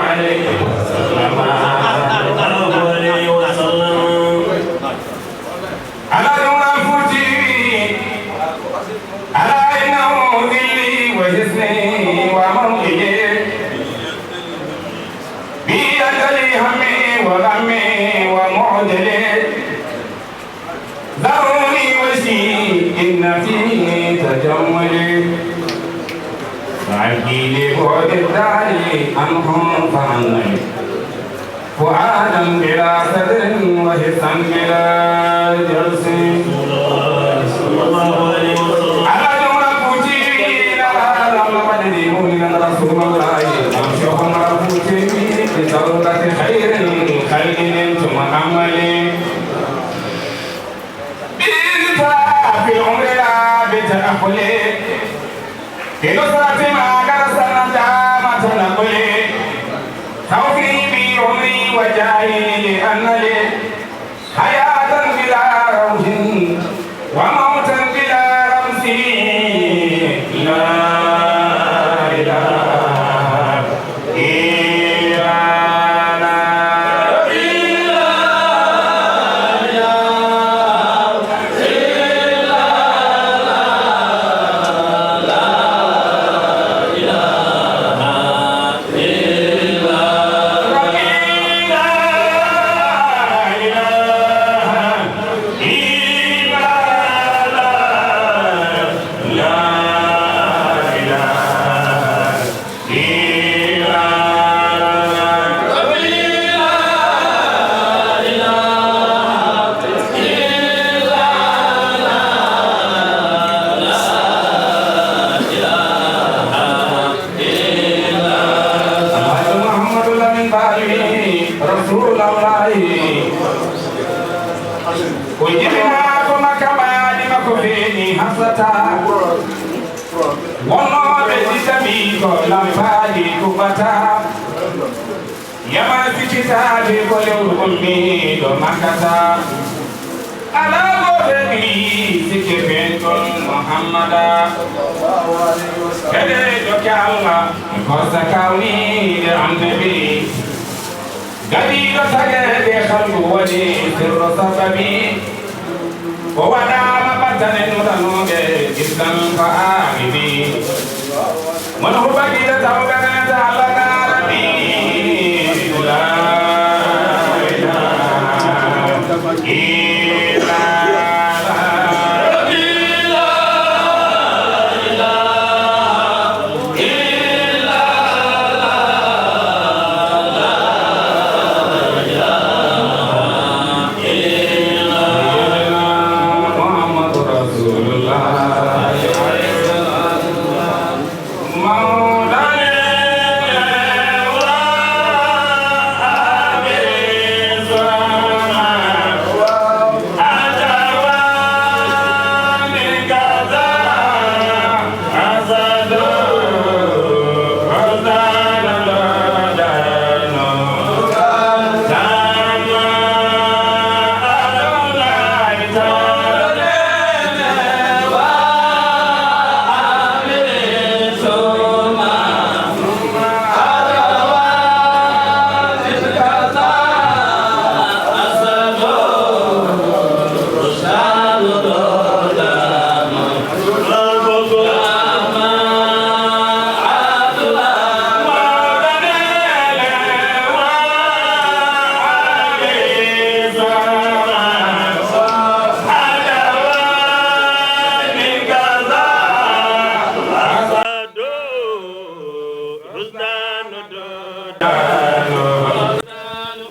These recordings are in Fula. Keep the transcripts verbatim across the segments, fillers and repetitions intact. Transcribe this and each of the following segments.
عليه وسلم. على نور الفوتي، على إنه ذلي وحصني وموئلي. بيد لي همي وغمي ومعدلي. ذروني وشي إن فيه تجملي. فعدي لبعد الدار عنهم فأنني. فؤادا بلا صدر وحسا بلا جرس. على جملة فوتي على لم بدري مؤمنا رسول الله. أمشيهم رفوتي بضرورة خير الخلق نلت مأملي. بإذن في العمر لا بتأخلي. بنصرة ما قد سنت دام تنقلي. خوفي بعمري وجاهي لأن لي حياة بلا روح وموتا بلا رمز. لا إله إلا الله. Alhaji Mouhamadou Lamine Bari, Rasulullah. Ko jibinaa ko Makka mbaadi makko feeñi hasata. Wonnooɓe ɗiɗaɓi ko lampaaji kuɓata. Yama sikkitaade ko lewru ummiiɗo Makkata. Alaa gooto e ɓiɗi sikke fen ɗon Muhammada. Kede jokke Allah, ko sa kawniiɗe annabi. Gadiiɗo tageede halku woni sirru sababi. O waɗaama battane nuranooɓe islam ko aarimi. Won huɓakiɗe tawɓe renta Allah gaaraɓi. La ilaha illa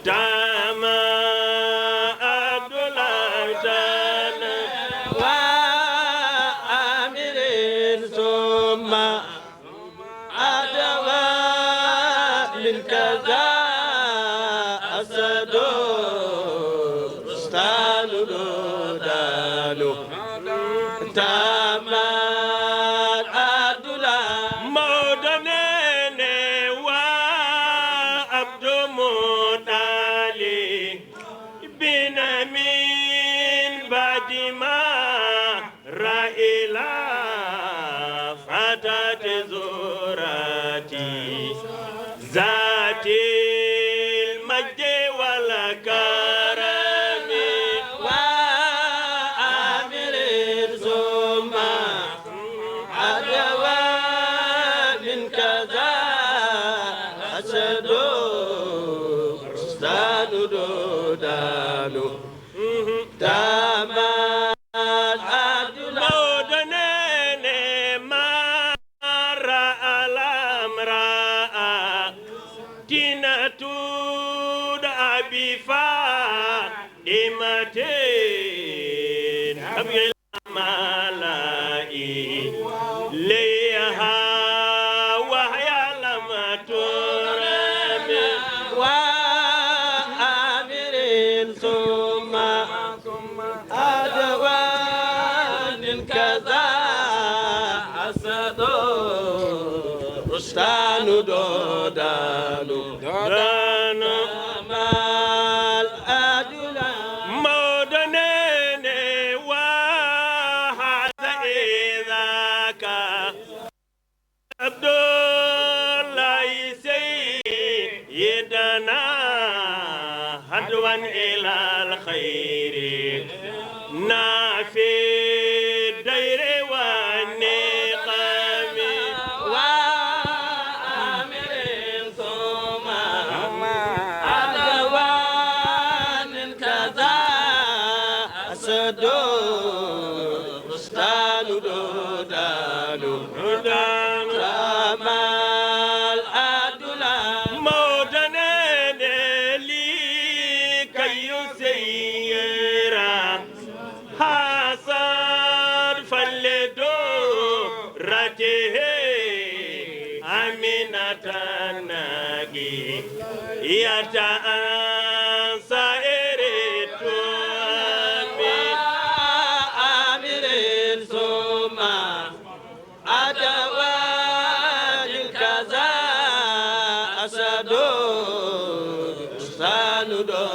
Tama Abdoulaye Tall wa amirin summa adawa min kaza asado stanu do dano. Tama Abdoulaye. Mawɗo neene wa Abdou Moutalib. Bina min badi ma ra'ila fatati zurati. Zat المجد والكرم وعامر ثم عدوان كذا أسد رستان دودان تمام العدل. Mawɗo neene ma ra'a lam ra'a tinatuɗo abi Faɗimaten abi mala'i leyha wahya lam turami wa amirin summa عدوان كذا أسد رستان دودان دودان مال أدلان. Mawɗo neene wa haza idaka Abdullahi Sayyidana hadwan ilal khayri nafi dayri wa niqami wa amirin suma adwanin kaza asadu Ustaanu ɗoɗaano. Ɗoɗaano. Kamal aduna. Mawɗo neene li kayu seyra. Hasad falle do rate he. Aminata nagi. Yata an sa'ere to ami. Amirin suma. Adawalin kaza asado. Sanu do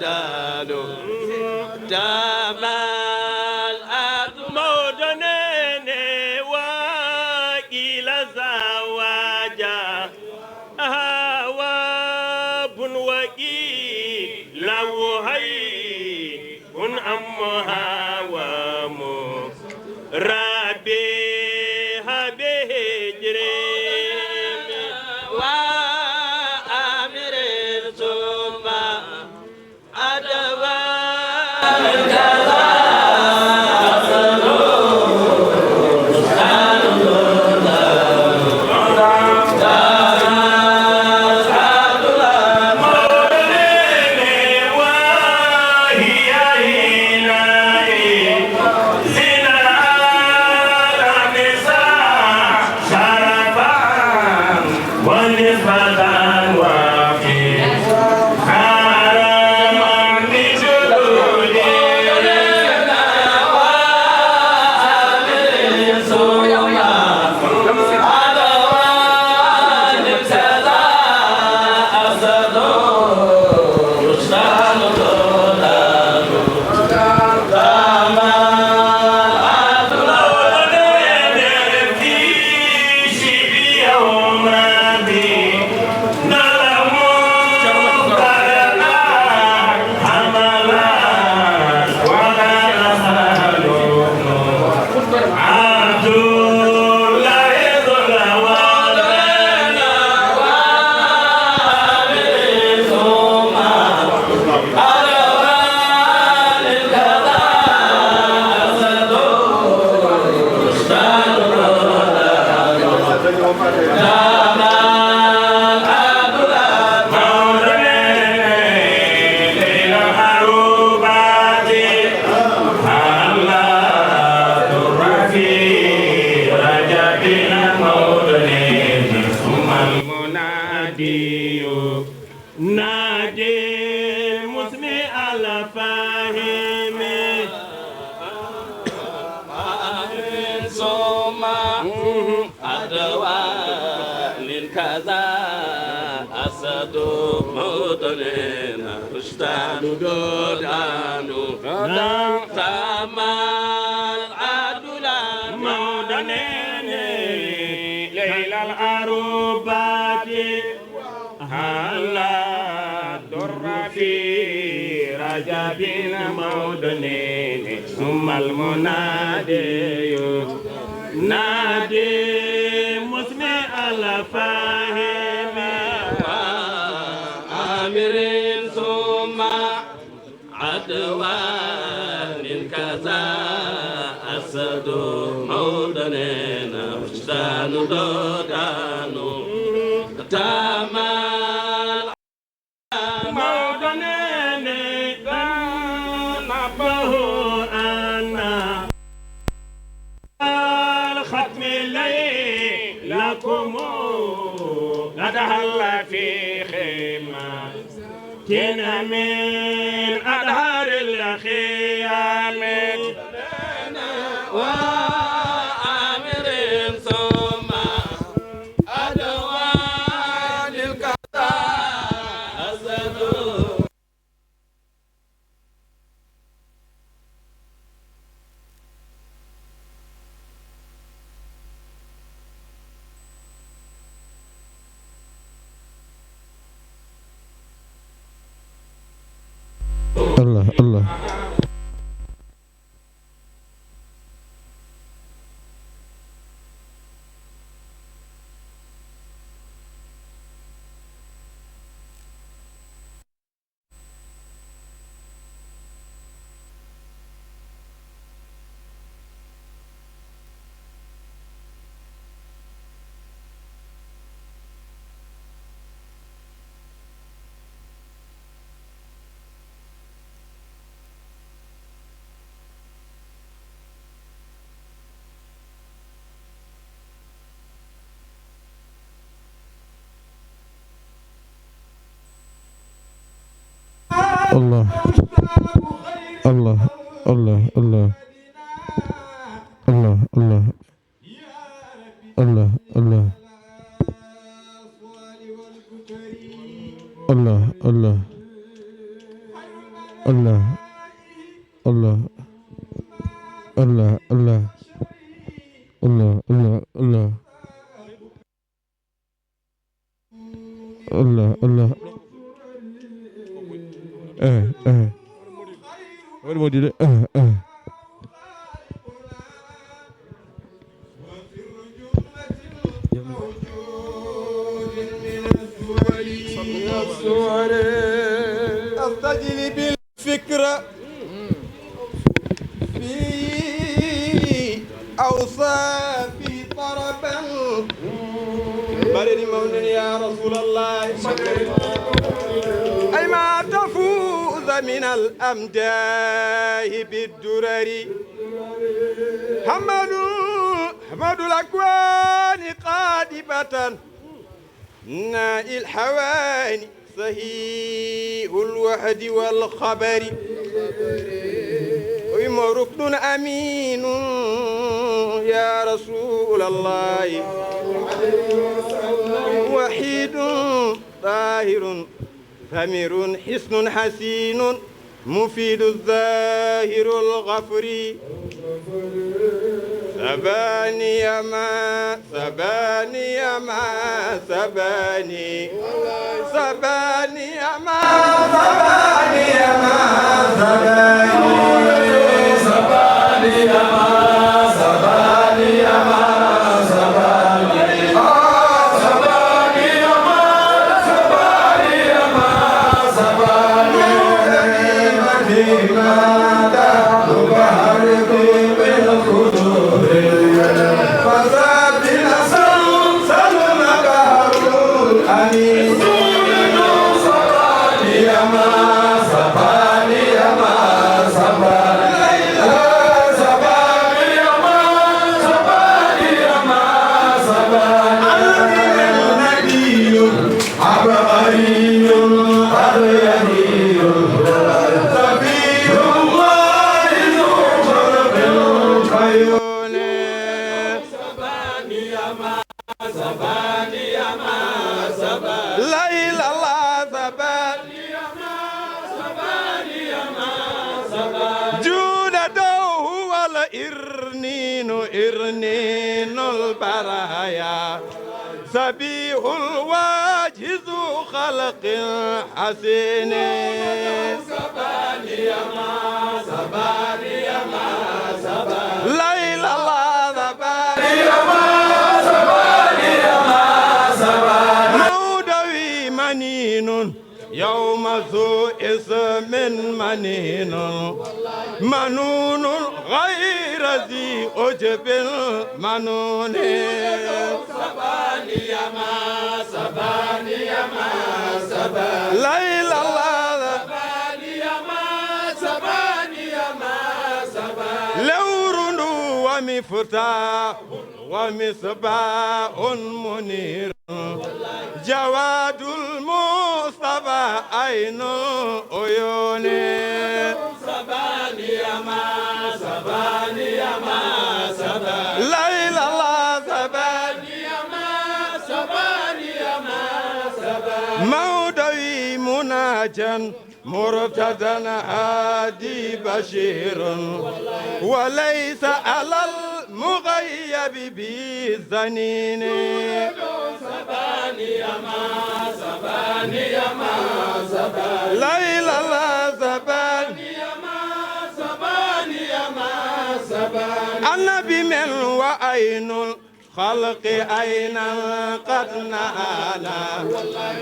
dano. Damal adu. Mawɗo neene wa ila zawaja. Hawa bun waqi lawu hay bun ammo hawa mo. Rabbi habe hijri wa amirin suma. ونسبة وفي حرما بجدودنا وأمر ثم أدوان ابتدى أسد يشتغل دولار. نادي المسمع الفاهم. ثم أدوان كذا أسد مدننا رشدان دودان. تمام عدلا مدنين ليل العروبات. هلا در في رجب مودنين، ثم المنادي نادي مسمع الفاهم. وآمر ثم عدوان كذا أسد مودنين، حسان دودان تمال. Mawɗo neene ɗanaɓo ana الختم ليلكم قد هل في خيمة من أدهار الخيام. وآمر ثم أدوان الكذا أسد. الله، الله. الله. الله، الله، الله. الله، الله. الله، الله. الله، الله. الله. الله. الله، الله. الله، الله، الله. الله، الله. آه، آه. وين مودي ده؟ آه، آه. أستجلب الفكر في أوصافه طربا. بلد مولى يا رسول الله. أي ما تفوز من الأمداه بالدرر. حمد، حمد الأكوان قاطبة نائل الحواني صحيح الوعد والخبر. ويم ركن أمين يا رسول الله. وحيد طاهر ثمر حصن حسين مفيد الظاهر الغفري. سباني ما، سباني ما، سباني. سباني ما، سباني ما، سباني. سباني ما، سباني ما، سباني. عبقري أبيض سفي الله ذو خلق عيون. لا إله إلا الله. جودته هو الإرنين، إرنين البرايا. سبيح الواجب ذو خلق حسين. لا إله إلا الله. Mawɗo wi maninu. يوم ذو اسم منين، منون غير ذي عجب منون. لا إله إلا الله. Lewru ndu wa miftah ومصباح منير، جواد المصطفى عين العيون. لا إله إلا الله. Mawɗo wi مناجاة مرتضى هادي بشير، وليس على المغيب به ضنين. لا إله إلا الله. Annabi men wa aynul خلق عينا قد نهانا،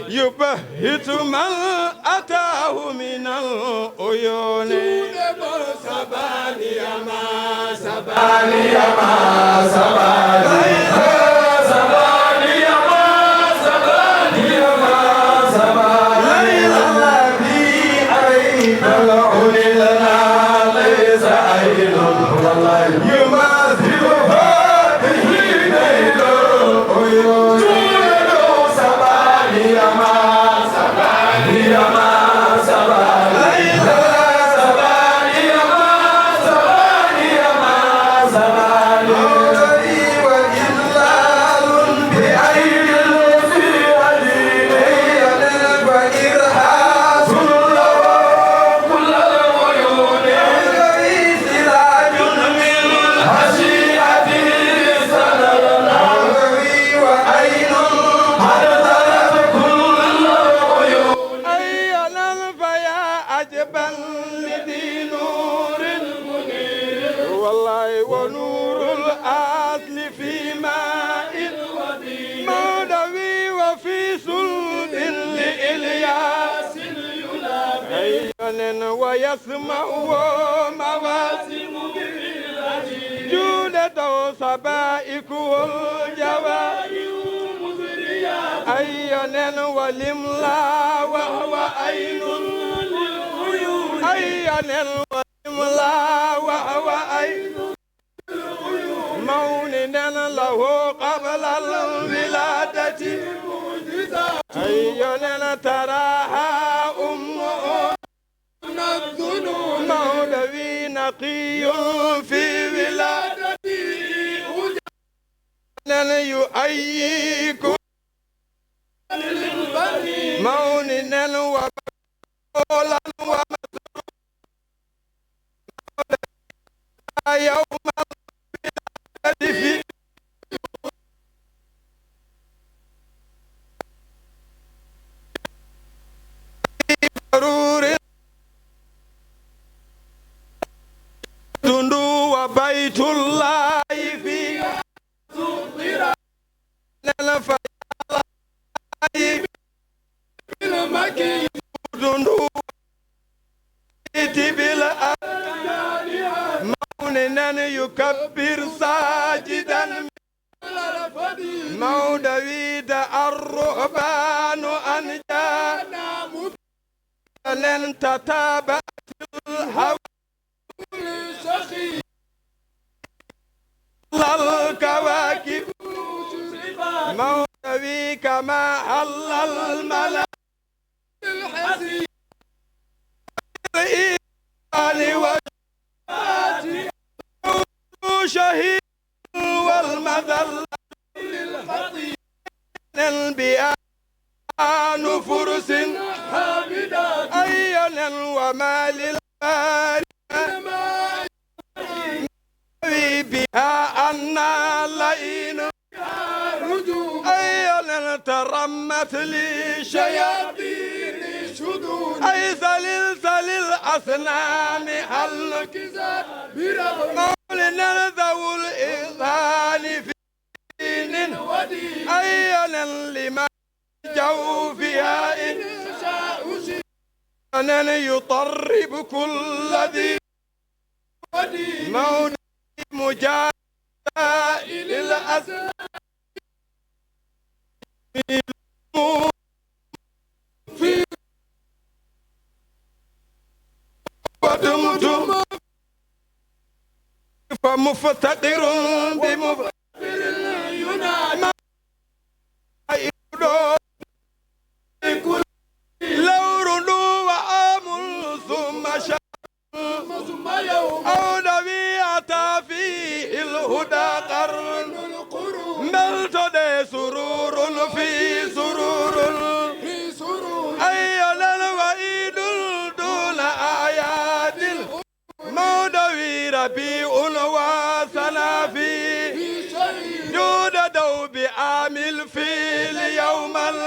يبهت من أتاه من العيون. Ayyo nan fa ya ajaban li di nuuril muniir. Wallaay wa nuurul asli fi maa'in. Mawɗo wi wa fi sulbin li Ilyaasin yulaabi. Ay yonen wa yasma'u wa mawaasimu. Juuɗe dow sabaa'ikul jawaahir. Ay yonen wa limla wa huwa aynun. Ay yonen wa limla wa huwa aynun. Mawni nen lahu qabla al wiladati. Ay yonen taraha ummu. Mawɗo wi naqiyyun fi wiladati. Nen yu ayyikum. Mawni nen wa mawlan wa masrur. Yawmal qiyamati fi farurin. Tundu wa baytullahi fi nel fa Dundu bil. Mawni nen yukabbir sajidan. Mawɗo wiida arruhbanu an jaa. Nen tataba'atil hawa. Lal kawakib. Mawɗo wi kama hallal mala. Imani wa shahid wal madalla. Anbiya nufursin. Ayyanan wa malil bari. Wi biha anna la'inu. Ay yonen ترمت لي شياطين شذوذ. أي سلسل الأصنام هل كذا برغم مولنا ذو الإذهان في دين ودين. أينا لما جوفها إن شاء شيئا يطرب كل ذي ودين. موت مجاهد للأسلام في ودمتم فمفتقر بمفتقر ينادي. Lewru ndu wa amun summa shahru. Awda wi ata fi il huda qarn. Mbelto de sururun fi sururun. Ayyalan wa idul duna ayadil. Mawdo wi rabi'un wa sanafi. Juuda daw bi amil fil yawmal.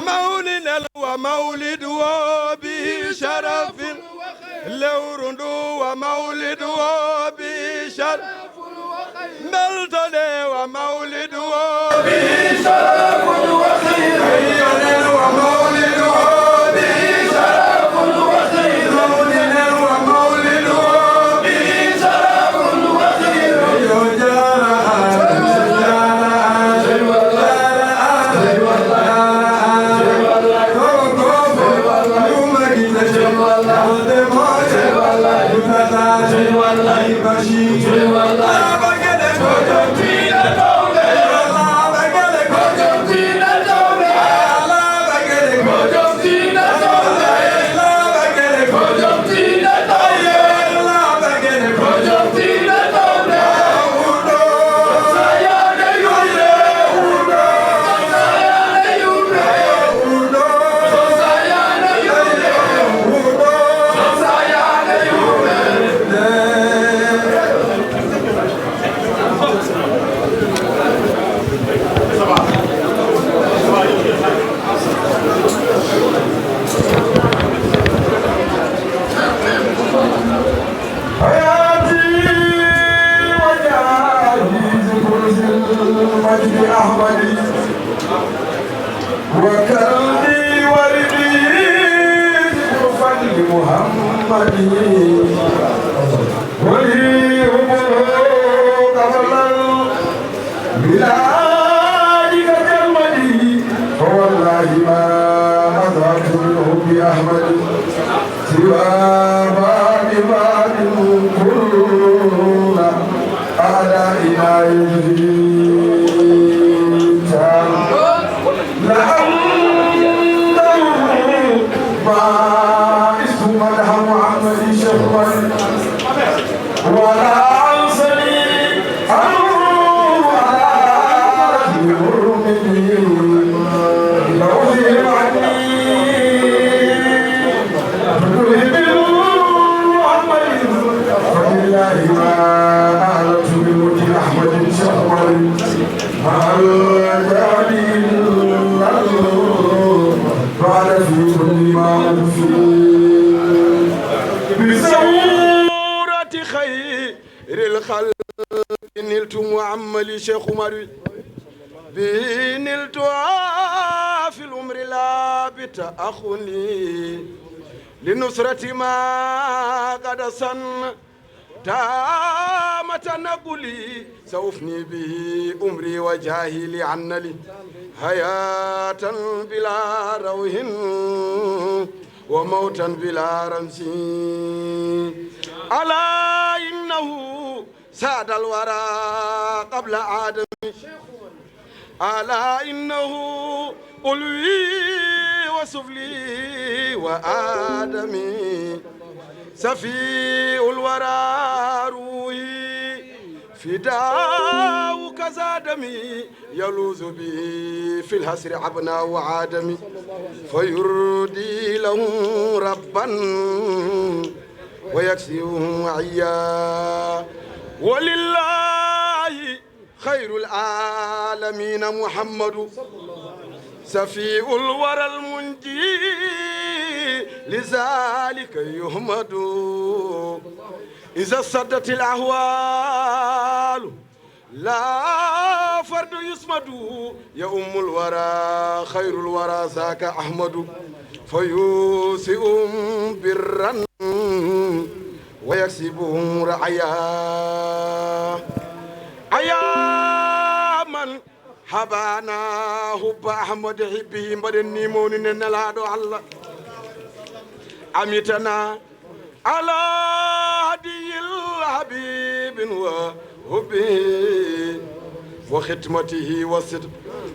Mawlidal wa mawlid wa bi sharafin. Lewru ndu wa mawlid wa bi sharafin. Mbelto de wa mawlid wa bi sharafin wa khayr. Wa mawlid wa bi sharafin wa khayr. Wa mawlid wa bi sharafin wa khayr. Yo jara, jara, jara. حياتي وجاهي ذكر ذي المجد أحمد، وكرمي وردي ذكر فضل محمد، ولي عمره قبل بلادك كالمدي، فوالله ما أذهبت من حب أحمد سوى باب باب كل أعدائنا يجري. لأنه ما اسم مدح محمد شهرا ولا أنسني أمر على رجل مرمد. لو أذهب عني بكل محمد فلله ما أعلنت بموت أحمد شهرا مع الجهل إلا بعد في كل ما أخفي بثورة خير الخلق نلت معملي شيخ عمر به نلتها في العمر لا بتأخني لنصرة ما قد سن دام تنقلي سأفني به عمري وجاهي لأن لي حياة بلا روح وموتا بلا رمز. ألا إنه ساد الورى قبل آدم. ألا إنه علوي وسفلي وآدمي. سفيع الورى روحي فداؤك زادني. يلوذ به في الحسر أبناء آدم. فيرضي لهم ربا ويكسيهم وعيا. ولله خير العالمين محمد، شفيع الورى المنجي، لذلك يحمد. إذا اشتدت الأحوال لا فرد يصمد، يؤم الورى خير الورى ذاك أحمد، فيوسئهم برا ويكسبهم رعيا. أيا من هبانا حب أحمد حبه، mbaɗen ni mawni nen Nelaaɗo Allah. أمتنا على هدي الحبيب وحبه وختمته والصدق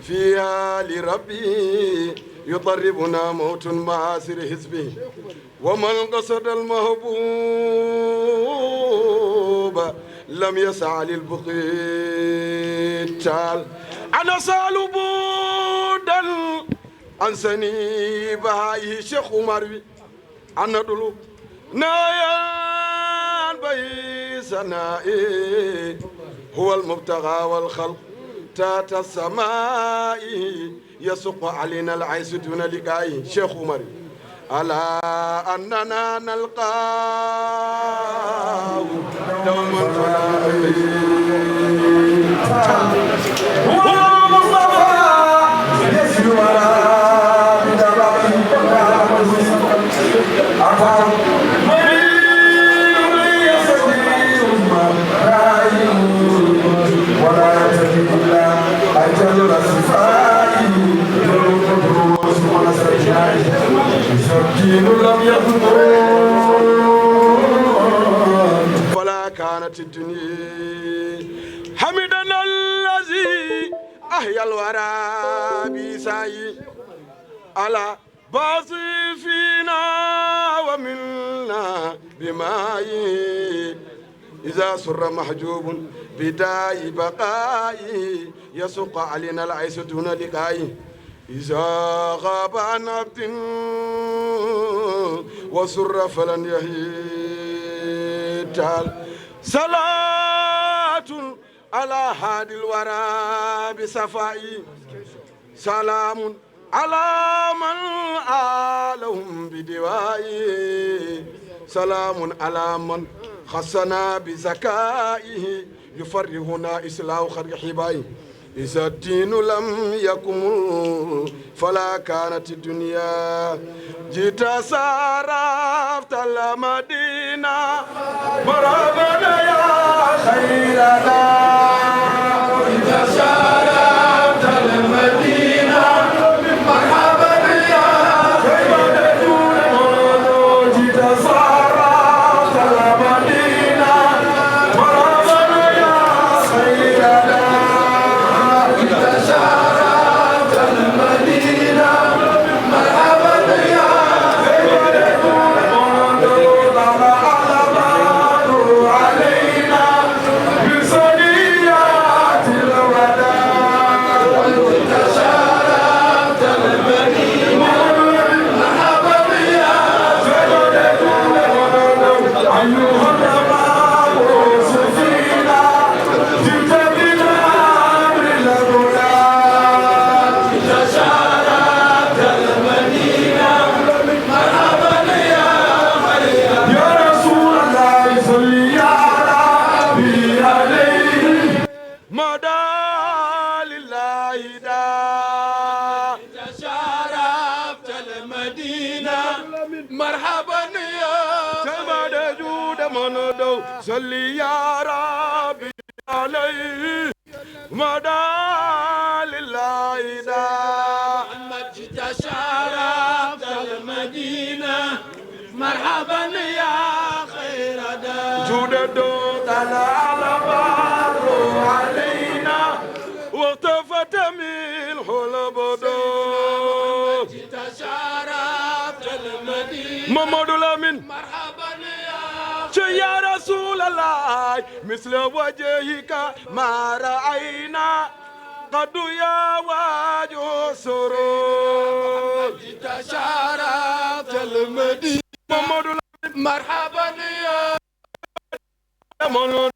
فيها لربه، يطربنا موت مع سر حزبه. ومن قصد المحبوب لم يسع للبقيع تعال. أنا سالب دا عن سني بهائه. Cheikh Oumar wi, أنا دلو نايا بي سنائي، هو المبتغى والخلق تحت السماء، يسق علينا العيش دون لقاء. Cheikh Oumar, ألا أننا نلقاه دوما تلاقي. هو المصطفى يسلو على بدر أتى مريض يستدعي عظمى داعي، ولا يهتدي إلا أجل الصفاء. الدين لم يكن، فلا كانت الدنيا. حمدنا الذي أحيا الورى بسعي، على بعث فينا ومنا بماء. إذا سر محجوب بداء بقاء، يسق علينا العيش دون لقاء. إذا غاب عن عبد وسر فلن يهيد. صلاة على هادي الورى بصفائي، سلام على من آلهم بدوائي، سلام على من خصنا بزكائه، يفرحنا إصلاح خلق حبائي. إذا الدين لم يكمل فلا كانت الدنيا. جئت شرفت المدينة، مرحبا يا خير دار. جئت شرفت المدينة، مرحبا يا خير دار. جئت شرفت المدينة، مرحبا يا خير دار. جئت شرفت المدينة، مرحبا يا خير دار. طلع البدر علينا من ثنيات الوداع. جئت شرفت المدينة، مرحبا يا خير دار. أيها المبعوث فينا، جئت بالأمر المنير. يا رسول الله، صل يا ربي عليه. مدى لله دا. شرفت المدينة، مرحبا يا سمد جود من دو. صل يا ربي عليه. مدى لله دا. محمد جئت شرفت المدينة، مرحبا يا خير دار. جود دو طلع البدر علينا، واختفت منه البدور. جئت شرفت المدينة، محمد الأمين. مرحبا يا، يا رسول الله، مثل وجهك ما رأينا قد يا وجه السرور. جئت شرفت المدينة، محمد الأمين. مرحبا يا، محمد الأمين.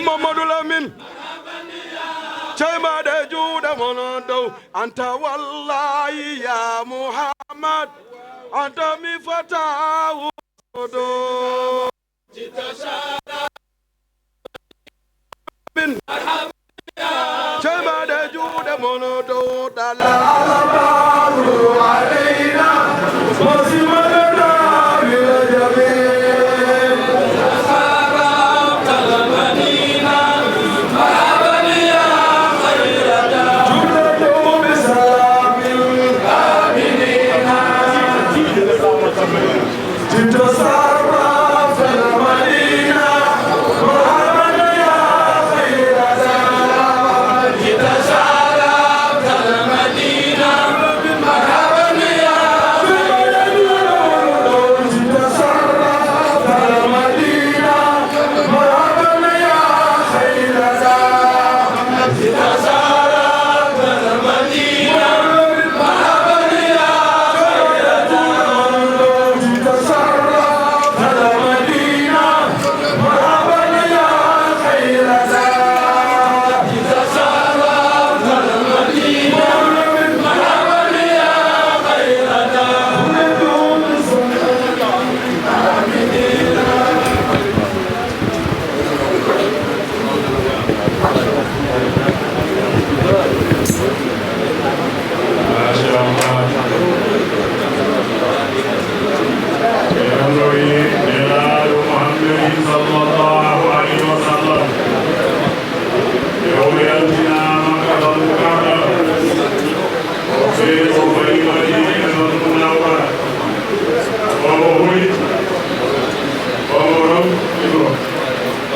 Mamadou Lamine. Cey mbaɗe juuɗe mon dow. Anta wallahi ya Muhammad. Anta mi fatahu dow. Cey mbaɗe juuɗe mon dow dala.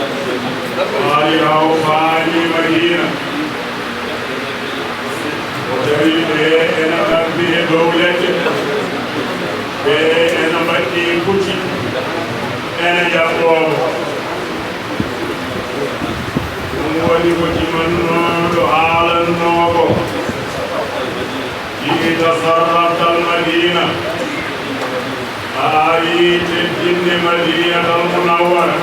Haali haa o faani Madiina, o tawi ɓe ena ɗabbi e dow leɗɗe, ɓe ena mbaɗɗi pucci, ena njaɓɓoo mo. Ɗum woni ko jimannooɗo haalannoo ko. Ji'ita sarraftal Madiina. A arii teddinde Madiinatal Munawwara.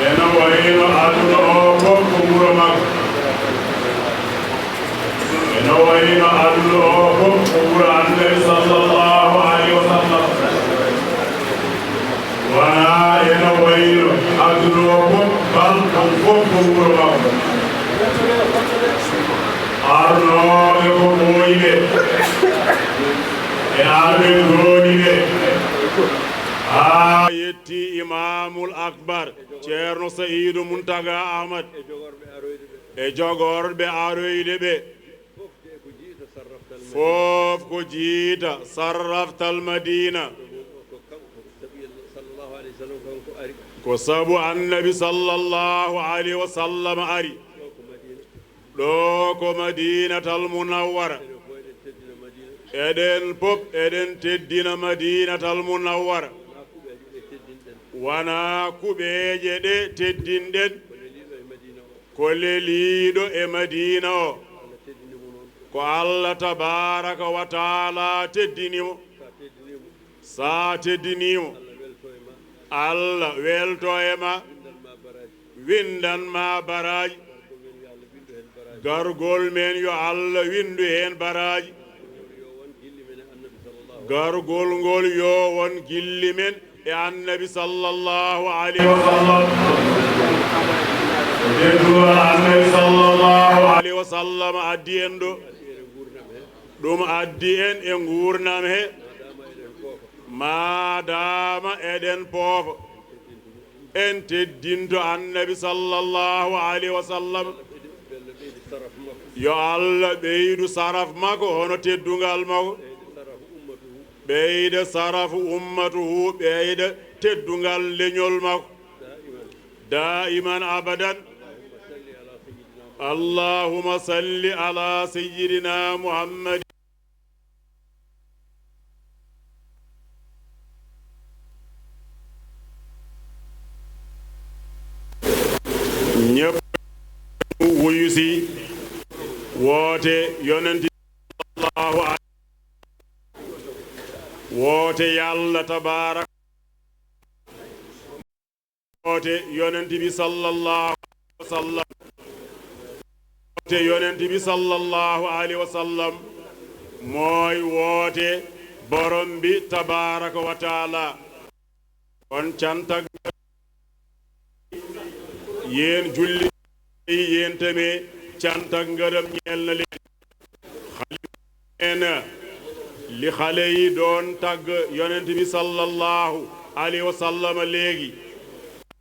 Eno wayno aduna o fof ko wuro makko. Eno wayno aduna o fof ko wuro Annabi sallallahu alayhi wa sallam. Wonaa eno wayno aduna o fof, bal ɗum fof ko wuro makko. Arnooɓe ko ɓooyi ɓe, e arɓe ngooni ɓe. Haa yetti Imaamul Akbar, Ceerno Sa'iidu Muntaga Ahmad, e jogorɓe aroyde ɓe. Fof ko jiita sarraftal Madiina. Ko sabu Annabi sallallahu alayhi wa sallam ari. Ɗo ko Madiinatal Munawwara. Eɗen pop eɗen teddina Madiinatal Munawwara. Wonaa kuɓeeje ɗe teddinɗen. Ko leliiɗo e Madiina o. Ko Allah tabaaraka wa taala teddini mo. Sa teddinii mo, Allah welto e ma, winndan ma baraaji. Gargol men yo Allah winndu heen baraaji. Gargol ngol yo won gilli men e Annabi sallallahu alayhi wa sallam. Teddugol Annabi sallallahu alayhi wa sallam addi en ɗo. Ɗum addi en e nguurndam he. Maadaama eɗen poofa, en teddinto Annabi sallallahu alayhi wa sallam. Yo Allah ɓeydu saraf makko hono teddungal makko. Ɓeyda sarafu ummatuhu, ɓeyda teddungal leñol makko. Daa'iman abadan. Allahumma salli ala sayyidina Muhammad. Ñépp wuyu si woote Yonent sallallahu alayhi, woote Yalla tabaaraka. Woote Yonent bi sallallahu alayhi wa sallam. Woote Yonent bi sallallahu alayhi wa sallam mooy woote Borom bi tabaaraka wa taala. Kon cant ak, yéen julli, yéen tamit cant ak ngërëm ñeel na leen. Xalifa nee na, li xale yi doon tagg Yonent bi sallallahu alayhi wa sallam léegi,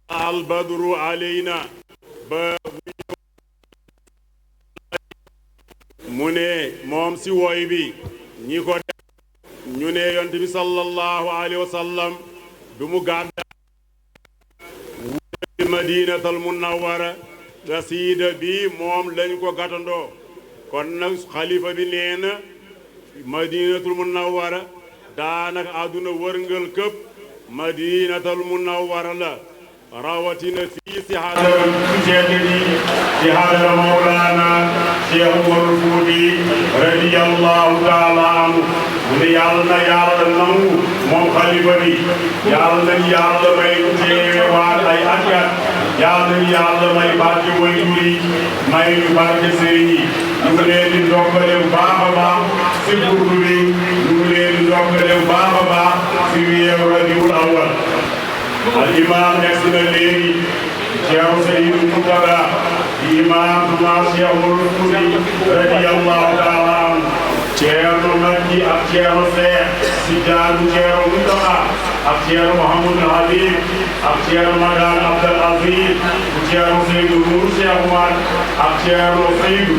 al badru alayna, ba mu ne moom si woy bi, ñi ko def, ñu ne Yonent bi sallallahu alayhi wa sallam du mu gàddaay wuti Madinatul Munawwara, qasida bi moom lañ ko gàttandoo. Kon nag xalifa bi nee na Madinatul Munawwara, daanaka àdduna wërngal këpp Madinatul Munawwara la, rawatina fii si hadara tedd ji, si hadara Mawlana Cheikh Umarul Fuuti radiyallahu taala anhu. Mu ne Yàlla na Yàlla nangu moom xalifa bi. Yàlla nañu Yàlla may ñu teewe waat ay ati at. Yàlla nañu Yàlla may barke waajur yi, may ñu barke sëriñ yi. Ñu ngi leen di ndokkale bu baax a baax si burdu bi. Ñu ngi leen di ndokkale bu baax a baax si weeru Rabiul Awwal. Al imam egsi na léegi, Ceerno Seydou Mountakha, di imam Jumaa Cheikh Oumar Fouti radiyallahu taala anhu, Ceerno Makki ak Ceerno Seex si jaamu Ceerno Mountakha, ak Ceerno Mouhamadou Habib, ak Ceerno Madane Abdel Aziz, bu Ceerno Seydou Nour Cheikh Oumar, ak Ceerno Seydou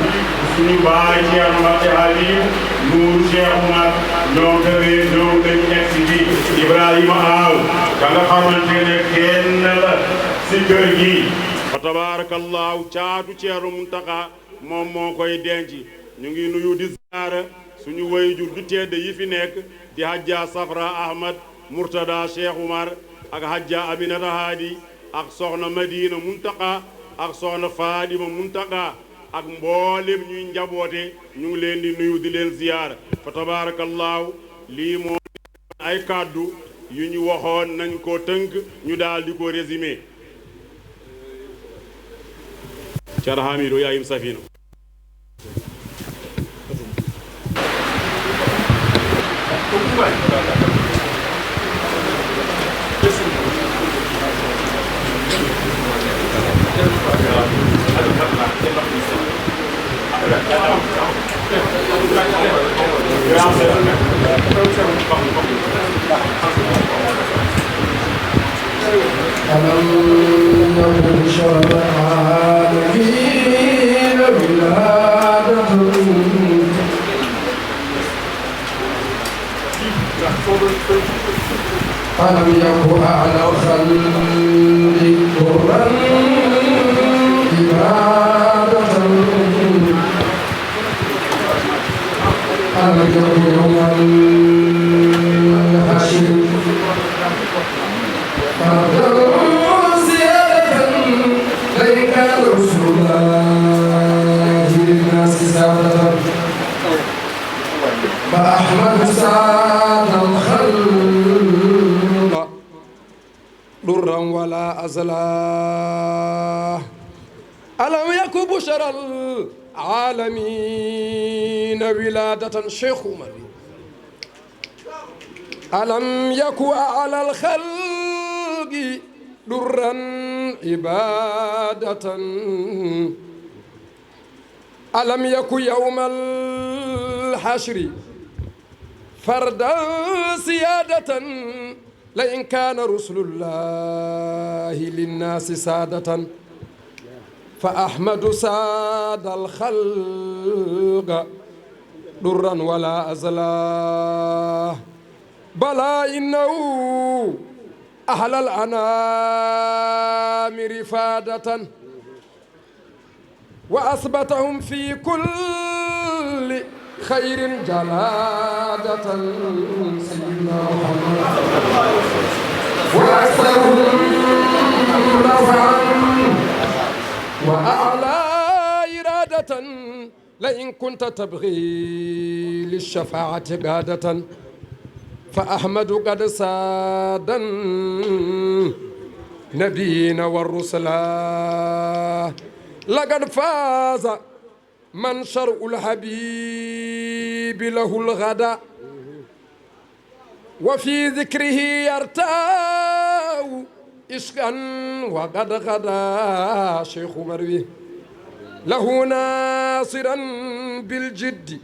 suñu baay Ceerno Makki Habib Nour Cheikh Oumar, ñoom tamit ñëw nañu egsi bi. Ibrahima Aw, ka nga xamante ne kenn la si kër gi. Fa tabarakallahu, caatu Ceerno Mountakha moom moo koy denc. Ñu ngi nuyu di ziyaara suñu wayjur ju tedd yi fi nekk, di Hajja Safra Ahmad Murtada Cheikh Oumar, ak Hajja Aminata Hadi, ak Soxna Madina Mountakha, ak Soxna Fadima Mountakha, ak mboolem ñuy njaboote. Ñu ngi leen di nuyu, di leen ziyaara. Fa tabarakallahu, lii moo ay kàddu yu ñu waxoon nañ ko tënk, ñu daal di ko résumé. Ceerno Hamidou, yaa yim safina. ألم يكن شر العالمين ولادة. ألم يك أعلى الخلق طرا عبادة. ألم يك يوم الحشر فردا زيادة، لئن كان رسول الله للناس سادة. فأحمد ساد الخلق ضرا ولا أزلا. ألم يك بشرى العالمين ولادة شيخ عمر. ألم يك أعلى الخلق ضرا عبادة. ألم يك يوم الحشر فردا سيادة، لئن كان رسل الله للناس سادة، فأحمد ساد الخلق ضرا ولا أزلا. بلى إنه أحلى الأنام رفادة، وأثبتهم في كل خير جلادة سيدنا محمد، وأكثرهم نفعا وأعلى إرادة. لئن كنت تبغي للشفاعة قادة، فأحمد قد سادا نبينا والرسلا. لقد فاز من شرع الحبيب له الغدا، وفي ذكره يرتاع عشقا وقد غدا. شيخ عمر وي: له ناصرا بالجد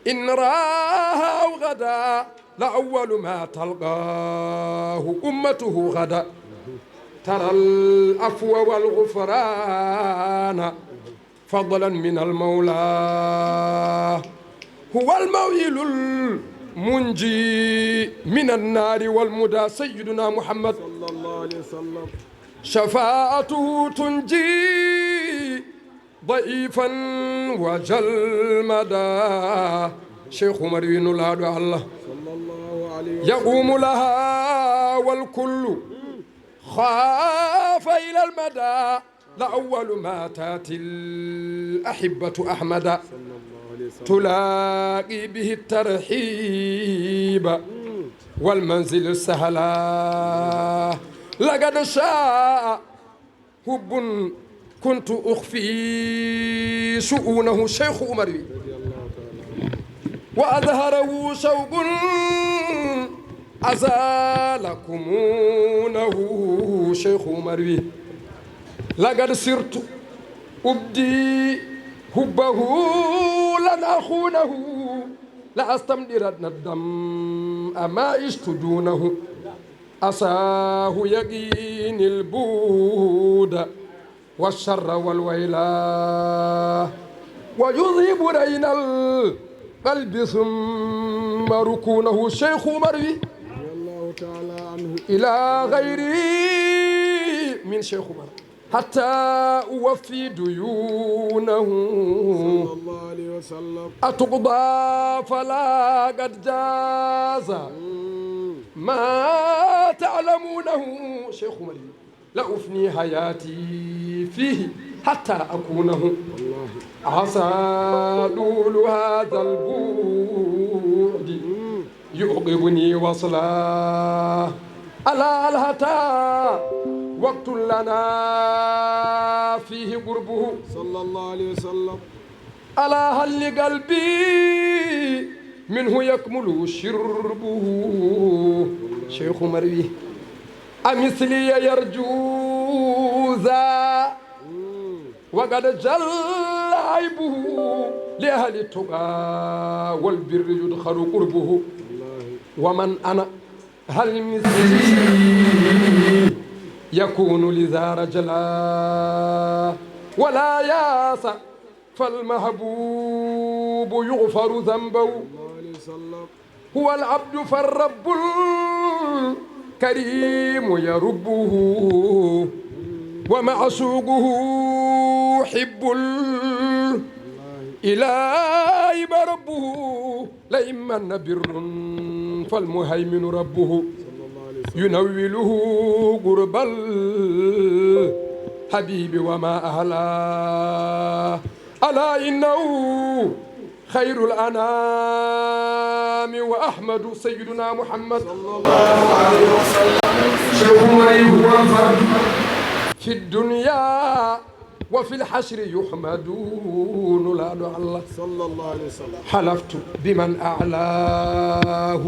إن راها أو غدا، لأول ما تلقاه أمته غدا. ترى العفو والغفران فضلا من المولى، هو الموئل المنجي من النار والمدى سيدنا محمد. صلى الله عليه وسلم. شفاعته تنجي ضعيفا وجلمدا. شيخ عمر وي: Nulaaɗo Allah. صلى الله عليه وسلم. يقوم لها والكل خاف إلى المدى، لأول ما تأتي الأحبة أحمدا، صلى الله عليه وسلم. تلاقي به الترحيب والمنزل السهلا. لقد شاء حب كنت أخفي شؤونه. شيخ عمر وي: وأظهره شوق أزال كمونه. شيخ عمر وي: لقد سرت أبدي حبه لنا أخونه، لأستمدرن الدمع ما عشت دونه. عساه يقيني البود والشر والويلا، ويذهب رين القلب ثم ركونه. شيخ عمر وي: رضي الله تعالى عنه. إلى غيري من شيخ عمر حتى أوفي ديونه. صلى الله عليه وسلم. أتقضى فلا قد جاز ما تعلمونه. شيخ عمر وي: لأفني حياتي فيه حتى أكونه. والله. عسى طول هذا البعد يعقبني وصلا. ألا هل أتى وقت لنا فيه قربه؟ صلى الله عليه وسلم. ألا هل لقلبي منه يكمل شربه؟ شيخ عمر وي: أمثلي يرجو ذا وقد جل عيبه، لأهل التقى والبر يدخل قربه. ومن أنا هل مثلي يكون لذا رجلا، ولا ياس فالمحبوب يغفر ذنبه. هو العبد فالرب الكريم يربه، ومعشوقه حب الإله مربه. لئن من بر فالمهيمن ربه، ينوله قرب الحبيب وما أهلا. ألا إنه خير الأنام وأحمد سيدنا محمد صلى الله عليه وسلم. شيخ مريم هو الفرد في الدنيا وفي الحشر يحمد. Nulaaɗo Allah. صلى الله عليه وسلم. حلفت بمن أعلاه.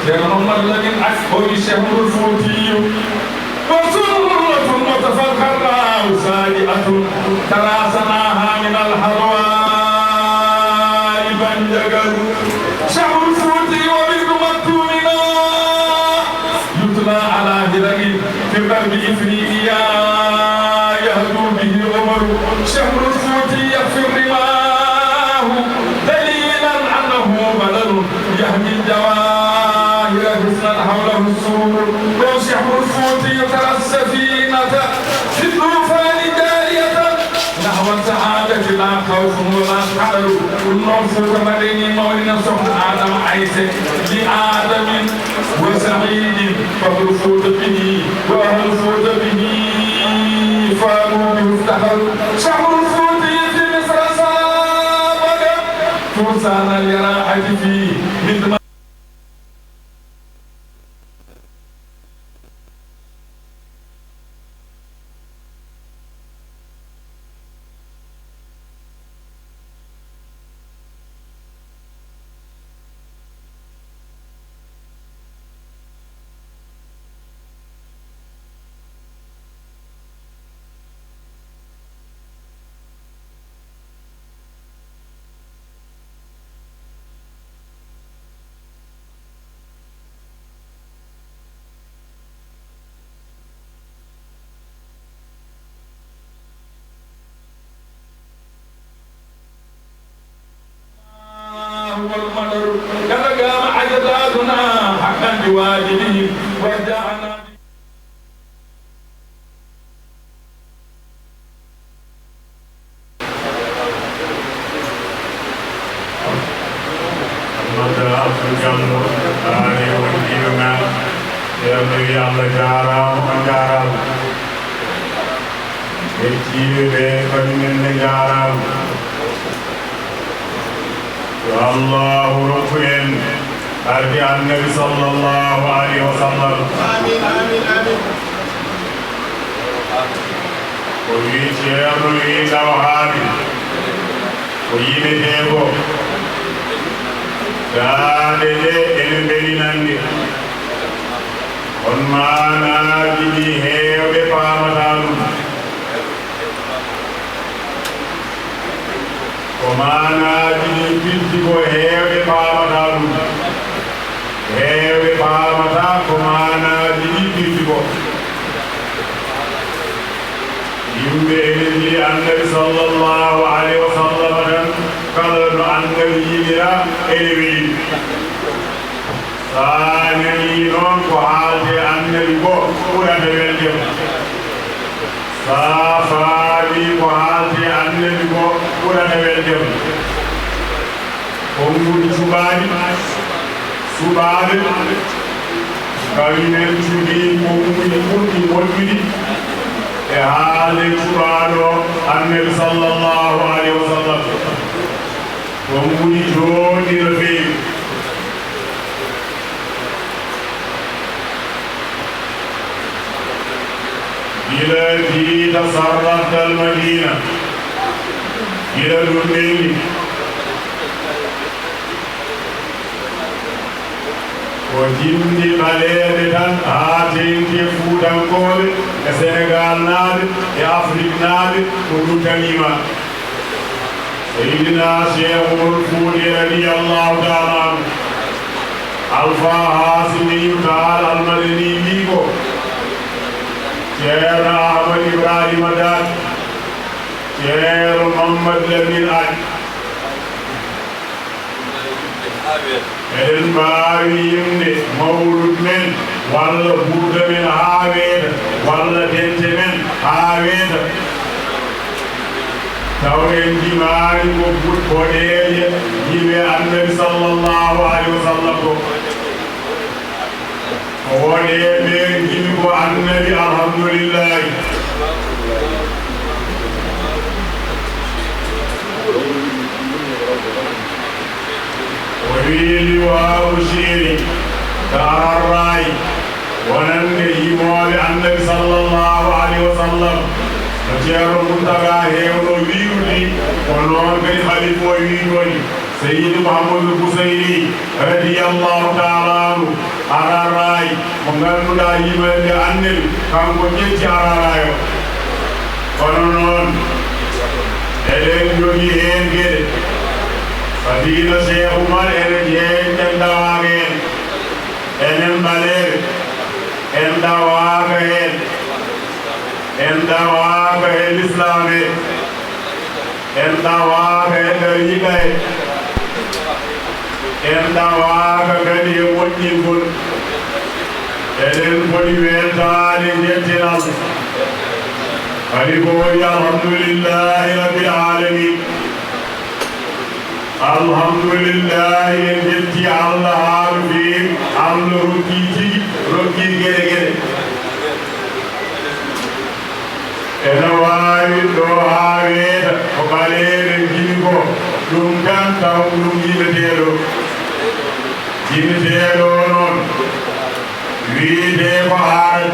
Ceerno Mamadou Lamine Ass o wi Cheikhul Foutiyou ko sunnatun mutafakkarnaahu saadi'atun tarasanaha min alhalwaa'i banjagal. Cheikhul Foutiyou o wirdu maktumina yutla ala hira'in fi qalbi ifriqiya yahdu bihi umaru. Cheikhul Foutiyou yaghfir rimahu dalilan annahu balalun يهدي الجواهر حسنا حوله السرور. Ɗon Cheikhul Fouti ترى السفينة في الطوفان جارية نحو السعادة لا خوف ولا خطر. Ɗum noon Fouta mbaɗeni mawɗina sohna Adama Ayse لآدم وسعيد فخر فوت به وأهل فوت به فاضوا به افتخروا. Cheikhul Fouti في مصر سابق فرسان اليراعة في مثل هو المطر. قد قام أجدادنا حقا بواجبهم وجعلنا Ahmad Abdou Diallo, aare wondiiɓe men, ceerno wi Allah jaaraama, on jaaraama. Hettiiɓe ɓe kañumen ne njaaraama. Yo Allahu rokku en barke Annabi sallallahu alayhi wa sallam. Amiin, amiin, amiin. O wi ceerno wi taw haali ko yimetee ko. Daaɗe ɗe ene mbelinande. On maanaaji ɗi heewɓe paamataa ɗum. Ko maanaaji ɗi firti ko heewɓe paamataa ɗum. Heewɓe paamataa ko maanaaji ɗi firti ko. Yimɓe ene njiɗi Annabi sallallahu alayhi wa sallam tan, kala no Annabi yiɗira ene weli. Sa nanii noon ko haalte Annabi ko ɓurata welde mo. Sa faami ko haalte Annabi ko ɓurata welde mo. Konnguɗi cuɓaaɗi, suɓaaɓe, kañumen cuɓii konnguɗi ɓurɗi moƴƴude e haalde cuɓaaɗo Annabi sallallahu alayhi wa sallam. Konnguɗi jooɗi no feewi. Gila jiita sarraftal Madina, gila ɗum ɓenni, ko jimɗi ɓaleeɓe tan, haa teŋti e Fuutankooɓe, e Senegaalnaaɓe, e Afriknaaɓe, ko ɗum taniima. Seydina Cheikhul Fouti radiyallahu taala anhu, Alfa Hasimiyu Taal Almadani wi ko, Ceerno Ahmad Ibrahima Daat, Ceerno Mammad Lamin Aaj, eɗen mbaawi yimde mawlud men, walla burda men haa weeta, walla dente men haa weeta. Taw en njimaani ko but-, boɗeeje yimɓe Annabi sallallahu alayhi wa sallam ko. Ko woɗeeɓe njimi ko Annabi, alhamdulillahi. O wii liwaawu shi'ri ka ararraayi, wonande yimooɓe Annabi sallallahu alayhi wa sallam, no Ceerno Muntaga heewno wiirude, ko noon kadi Halifa o wiitoo ni, Seydi Muhammadul Busayri radiyallahu taala anhu. Araraay, mo ngannduɗaa yimɓe ɓe anndiri, kanko ƴetti Araraay o. Kono noon, eɗen njogii heen geɗe. Fadiila Seeku Umar, enen heen en dawaaka heen. Enen ɓaleeɓe, en dawaaka heen. En dawaaka e lislaam he. En dawaaka e ɗawiiɗa he. En dawaaka kadi e moƴƴingol. Eɗen poti weltaade njettinal. Kadi ko woni alhamdulillahi rabbil alamin. Alhamdulillahi, en njetti Allah haa no feewi. Allah rokki tigi, rokki geɗe geɗe. Ene waawi ɗo haa weeta ko ɓaleeɓe njimi ko, ɗum tan taw ɗum jimeteeɗo. Jimeteeɗo o noon wiyetee ko aaraɓe,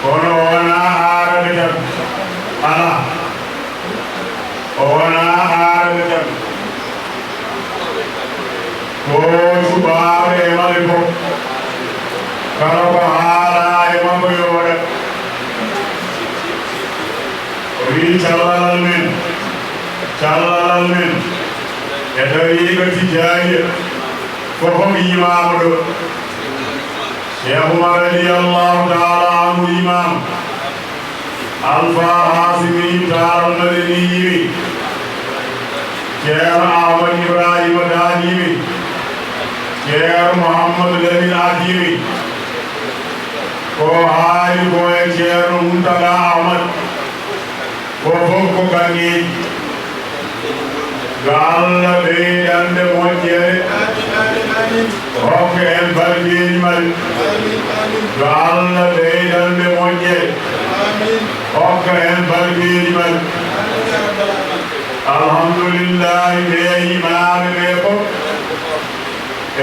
kono o wonaa aaraɓe tan. Alaa, o wonaa aaraɓe tan. Ko cuɓaaɗo e maɓɓe fof, kala ko haalaa e makko yo waɗa. O wii callalal men, callalal men e tariiqa Tijaaniya ko fof imaama ɗo. Cheikh Umar radiyallahu taala anhu imaama. Alfa Haasimi Taal Madani yimi, Ceerno Ahmad Ibrahima Daal yimi, Ceerno Mouhamadou Lamine Ak yimi. Ko haali ko e Ceerno Muntaga Ahmad, ko fof ko banngeeji. Yo Allah ɓeydan ɓe moƴƴere, hokka en barkeeji maɓɓe. Yo Allah ɓeydan ɓe moƴƴere, hokka en barkeeji maɓɓe. Alhamdulillahi, ɓe imaaɓe ɓe fof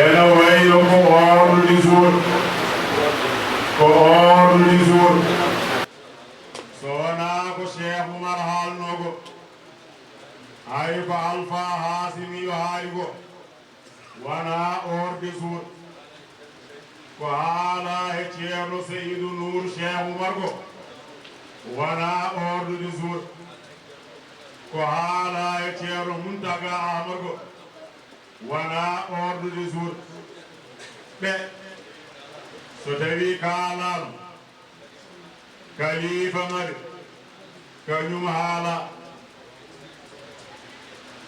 ene wayno ko ordre du jour, ko ordre du jour. So wonaa ko Cheikh Oumar haalnoo ko, hay ko Alfa Haasimiyu haali ko, wonaa ordre du jour. Ko haalaa he Ceerno Seydou Nour Cheikh Oumar ko, wonaa ordre du jour. Ko haalaa he Ceerno Muntaga Ahmad ko, wonaa ordre du jour. Ɓe, so tawii kaalaama, kalifa maɓɓe, kañum haala,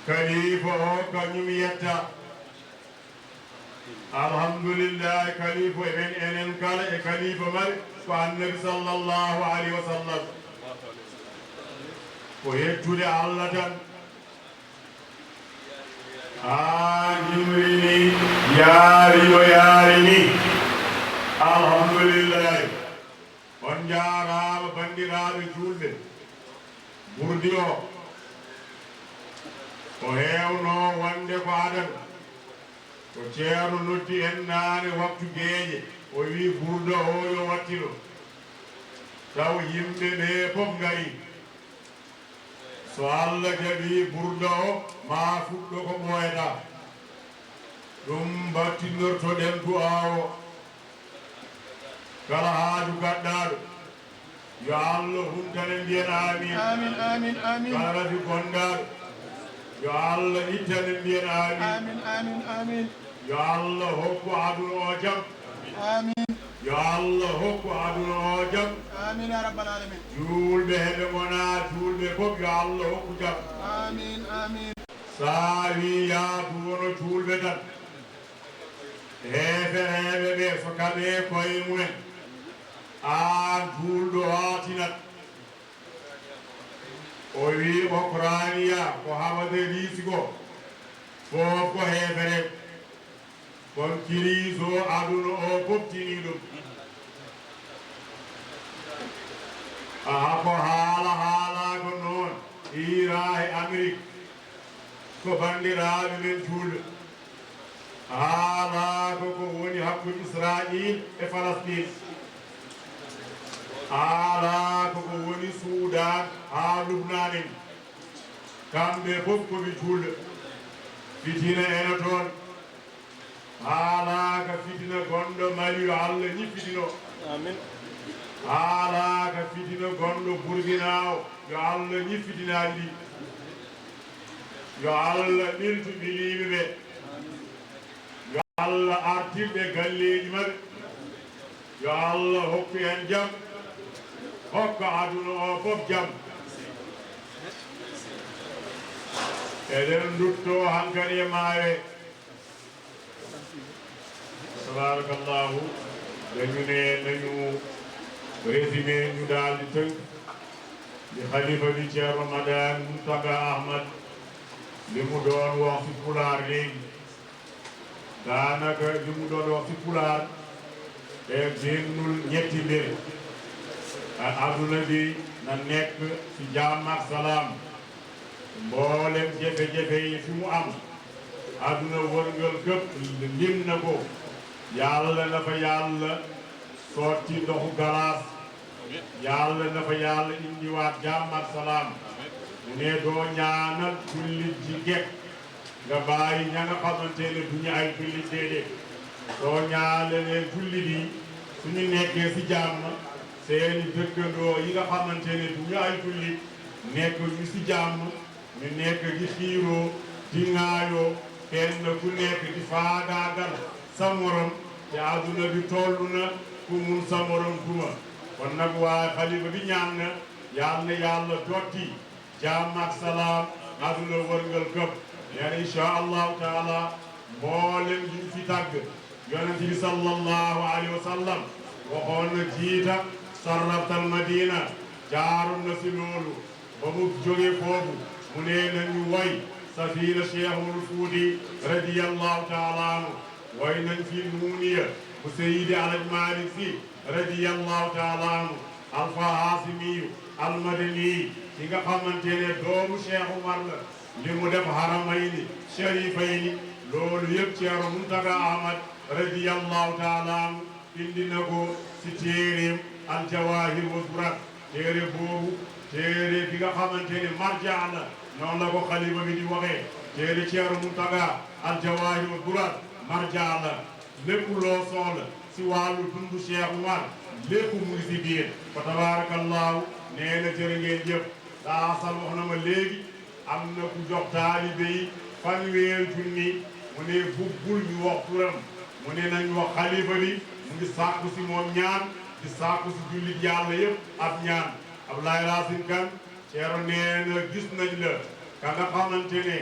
kalifa o, kañum yetta. Alhamdulillahi, kalifa men, enen kala e kalifa maɓɓe ko Annabi sallallahu alayhi wa sallam. Ko yettude Allah tan. Haa nimri ni, yaari no yaari ni. Alhamdulillahi. On njaaraama banndiraaɓe juulɓe. Burdi o, o heewnoo wonde ko adana. Ko Ceerno noddi en naane waktu geeƴe, o wii burda o yo wattino. Taw yimɓe ɓee fof ngarii. So Allah jaɓii, burda o maa fuɗɗo ko ɓooyataa. Ɗum mbattinnortoɗen du'aawo. Kala haaju gaɗɗaaɗo, yo Allah huntane, mbiyen amin. Amin, amin, amin. Kala rafi gonndaɗo, yo Allah ittane, mbiyen amin. Amin, amin, amin. Yo Allah hokku aduna o jam. Amin. Yo Allah hokku aduna o jam. Amin ya rabbal alamin. Juulɓe heɓe ngona juulɓe fof, yo Allah hokku jam. Amin, amin. Sa wi yaa duwono juulɓe tan, heefereeɓe ɓe so kaɓe koye mumen, aan juulɗo o a tinat. O wi okraniya ko haɓata riisi ko, fof ko heefereeɓe. Kono kiriis o aduna o fof tinii ɗum. Aha, ko haala haalaaka noon, Iran e Amérique ko banndiraaɓe men juulɓe. Haalaaka ko woni hakkunde Israayiil e Falastiin. Haalaaka ko woni Suudaan haa Lubnaan en. Kamɓe fof ko ɓe juulɓe. Fitina ena toon. Haalaaka fitina gonɗo Mali, yo Allah ñiffitino. Amin. Haalaaka fitina gonɗo Burkina o, yo Allah ñiffitinaɗi ɗi. Yo Allah ɓiltu ɓiliiɓe ɓe. Yo Allah artirɓe galleeji maɓɓe. Yo Allah hokku en jam, hokka aduna o fof jam. Eɗen ndutto hankadi e maawe. Tabarakallahu, dañu ne nañu résumé ñu daal di tënk li xalifa bi Ceerno Madani Muntaga Ahmad li mu doon wax ci pulaar léegi. Daanaka li mu doon wax ci pulaar e génnul ñetti mbir. A- aduna bi na nekk ci jàmm ak salaam. Mboolem jafe-jafe yi fi mu am, aduna wërngal këpp lim na ko. Yàlla na fa Yàlla sotti ndoxu galaas. Yàlla na fa Yàlla indiwaat jàmm ak salaam. Mu ne doo ñaanal jullit ji gekk, nga bàyyi ña nga xamante ne du ñu ay jullit déedéet. Soo ñaanalee jullit yi, suñu nekkee ci jàmm, seeni dëkkandoo yi nga xamante ne du ñu ay jullit nekk ñu ci jàmm, ñu nekk di xiiroo, di ŋaayoo, kenn ku nekk di faagaagal sa morom, te aduna bi tollu na ku mun sa morom duma. Kon nag waa xalifa bi ñaan na, Yàlla na Yàlla dotti jàmm ak salaam aduna wërngal këpp. Nee na, incha Allahu taala, mboolem ñu fi tàgg, Yonent bi sallallahu alayhi wa sallam waxoon na jiita sarraftal Madina, jaaroon na ci loolu. Ba mu jógee foofu, mu ne nañu woy Safiina Cheikh Umar Fuuti radiyallahu taala anhu, woy nañ fi Nuuniya bu Seydi Alhaj Malik Si radiyallahu taala anhu, Alfa Hasimiyu Almadani, ki nga xamante ne doomu Cheikh Umar la, li mu def Haramayni Sharifayni, loolu yëpp Ceerno Muntaga Ahmad radiyallahu taala anhu indi na ko ci téereem Al Jawahir wa Durar. Téere boobu, téere bi nga xamante ne marja la, noonu la ko xalifa bi di waxee. Téere Ceerno Muntaga, Al Jawahir wa Durar, marja la. Lépp loo soxla ci wàllu dundu Cheikh Umar, lépp mu ngi ci biir. Fa tabarakallahu, nee na jërë ngeen jëf. Daa Asan wax na ma léegi, am na ku jox taalibe yi fanweeri junni, mu ne buggul ñu wax turam, mu ne nañ wax xalifa bi, mu ngi sàkku ci moom ñaan, di sàkku ci jullit Yàlla yépp ab ñaan. Ablaye Racine Kane, Ceerno nee na gis nañ la, ka nga xamante ne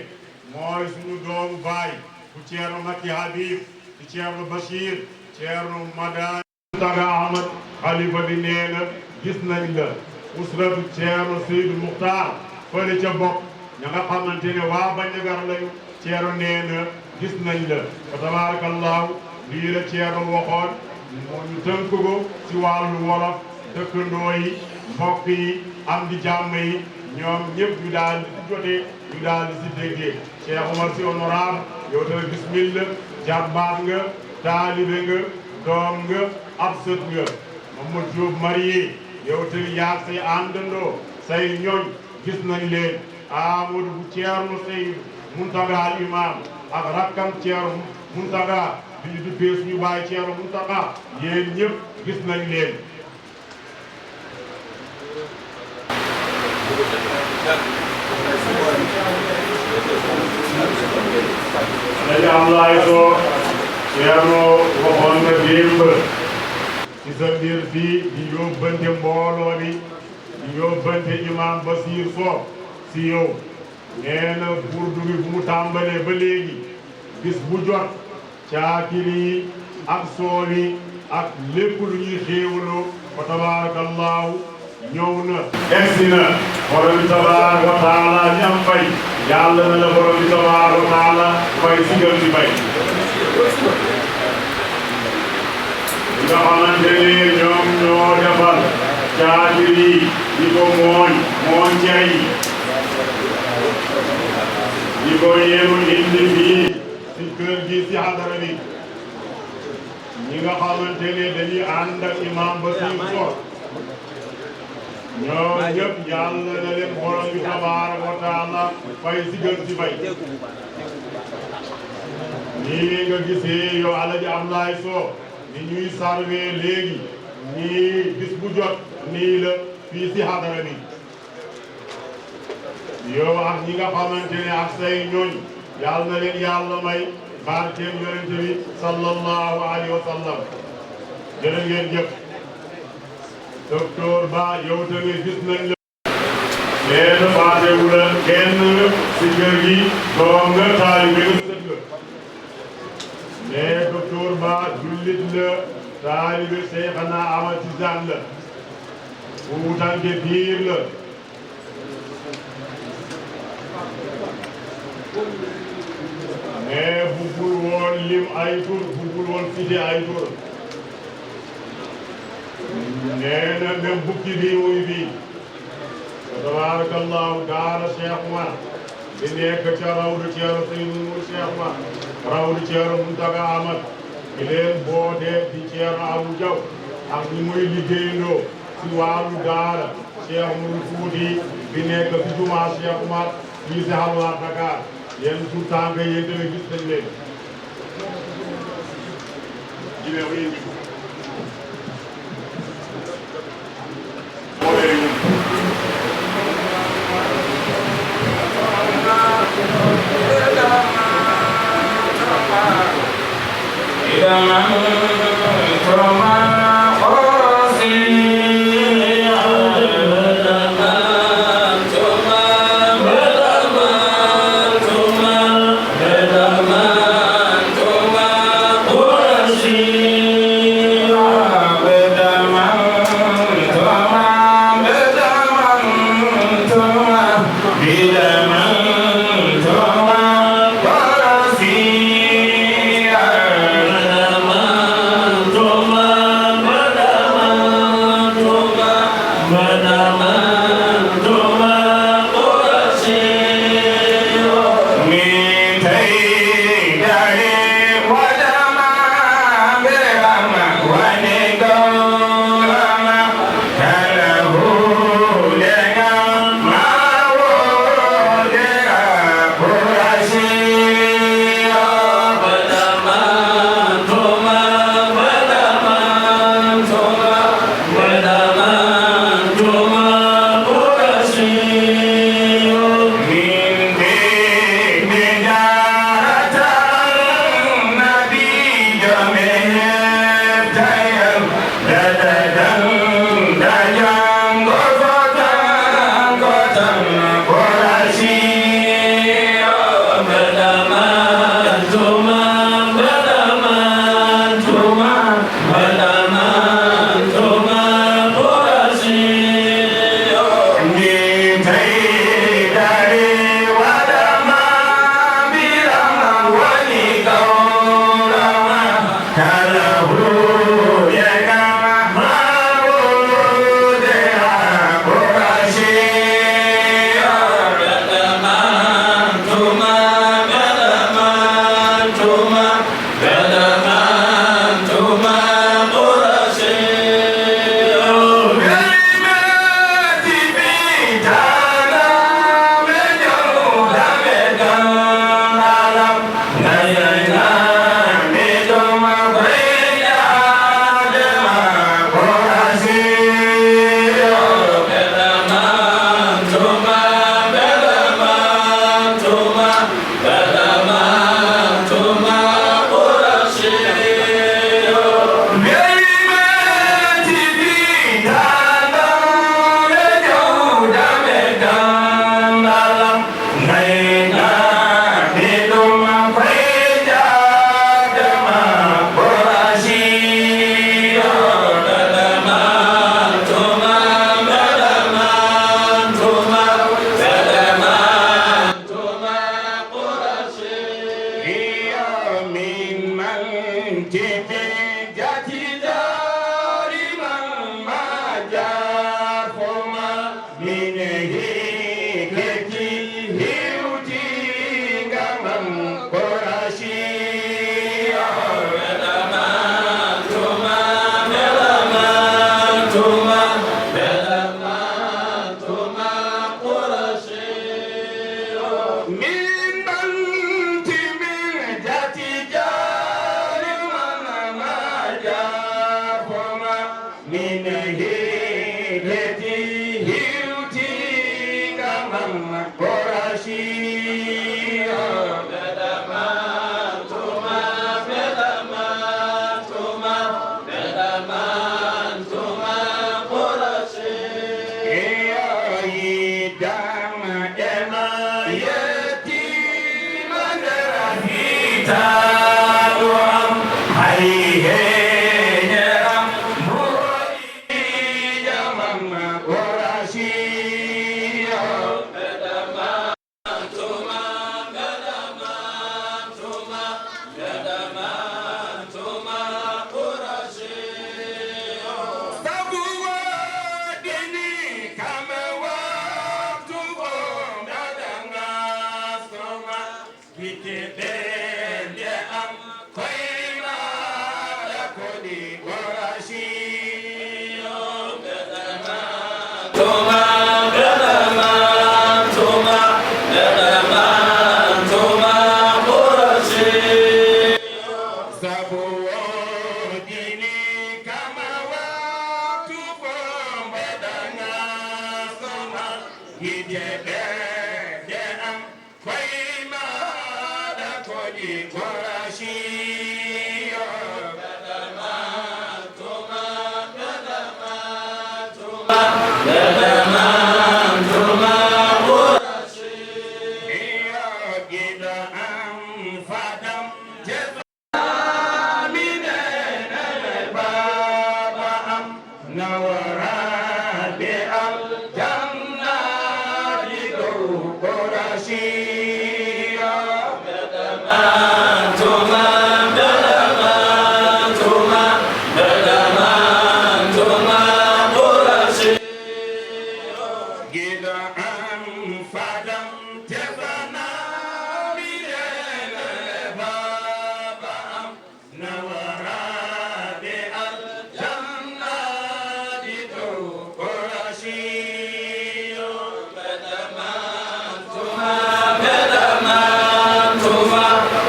mooy suñu doomu baay bu Ceerno Makki Habib, di Ceerno Bachir, Ceerno Madani. Taga Ahmad, xalifa bi nee na gis nañ la. Usratu Ceerno Seydou Muxtaar fële ca bopp, ña nga xamante ne waa Bandiagara lañu, Ceerno nee na gis nañ la. Fa tabarakallahu, lii la Ceerno waxoon, moo ñu tënk ko ci wàllu wolof. Dëkkandoo yi, mbokk yi, am di jàmm yi, ñoom ñëpp ñu daal di jotee, ñu daal di ci déggee. Cheikh Omar Sy honorable, yow tamit bismillah, jarbaat nga, taalibe nga, doom nga, ab sët nga. Mamadou Diop marié, yow tamit yaag say àndandoo, say ñooñ, gis nañ leen. Amadou bu Ceerno Seydou Muntaga al Imam ak rakkam Ceerno Muntaga bi ñu duppee suñu baay Ceerno Muntaga, yéen ñëpp gis nañ leen. Alhaji Ablaye Sow, Ceerno waxoon na démb ci sa mbir fii di yóbbante mbooloo mi, di yóbbante Imam Basir Sow ci yow. Nee na burdu bi bu mu tàmbalee ba léegi, bis bu jot, caakiri yi ak soow yi ak lépp lu ñuy xéewaloo, fa tabaarakallaahu, ñëw na. Egsi na. Borom bi tabaaraka wa taala ñam fay. Yàlla na la borom bi tabaaraka wa taala fay si gën di fay. Ñi nga xamante ne ñoom ñoo defar caakiri yi, di ko mooñ, mooñ cere yi, di ko yenu indi fii si kër gi, si hadara bi. Ñi nga xamante ne dañuy ànd ak imam Basir Sow, ñoom ñëpp Yàlla na leen borom bi tabaaraka wa taala fay si gën si fay. Ñi Nii nga gisee yow Alaji Ablaay Sow, ni ñuy sarwee léegi, nii bis bu jot, nii la fii si hadara bi. Yow ak ñi nga xamante ne ak say ñooñ, Yàlla na leen Yàlla may barkeem Yonent bi sallallahu alayhi wa sallam. Jërë ngeen jëf. Docteur Ba, yow tamit gis nañ la. Nee na fàttewul kenn si kër gi, doom nga, taalibe nga, sët nga. Nee Docteur Ba jullit la, taalibe Seyxana Ahmad Tijaan la, Fuutànke piir la. Nee buggul woon lim ay tur, buggul woon cité ay tur. Nee na même bukki bi muy fii. Fa tabarakallahu, daara Cheikh Oumar bi nekk ca rawdu Ceerno Seydou Nour Cheikh Oumar, rawdu Ceerno Mountaga Ahmad, ki leen boote di Ceerno Abou Diaw ak ñi muy liggéeyandoo si wàllu daara Cheikh Oumar Fouti bi nekk si jumaa Cheikh Oumar fii si Halwa Dakar. Yéen tout temps que yéen tamit gis nañ leen. Jimee ko indi. Yaafoma min hiideti hiwti kamam Qurashiyo. Beɗa mantuma, beɗa mantuma, beɗa mantuma Qurashiyo. Yiɗam ema yettima nder hitaalu am, hay heñeram mboɗi jamam Qurashiyo. Beɗa mantuma, beɗa mantuma, beɗa mantuma Qurashiyo. Sabu woɗɗini kam waktu o mbaɗa ngastoma. Gite ɓernde am koyma ɗa koɗi Qurashiyo. Tuma, beɗa mantuma, beɗa mantuma Qurashiyo. Sabu woɗɗini kam waktu fof mbaɗa ngastoma. Gite ɓernde am koyma ɗa koɗi Qurashiyo. Beɗa mantuma, beɗa mantuma Qurashiyo. Giɗo am fadam Jesu. Amine nene baba am, nawaraɓe aljannaaji dow Qurashiyo. Antuma, beɗa mantuma, beɗa mantuma Qurashiyo. Giɗo am fadam tefanaami nene baba am. Nawaraɓe aljannaaji dow Qurashiyo. Beɗa mantuma, beɗa mantuma,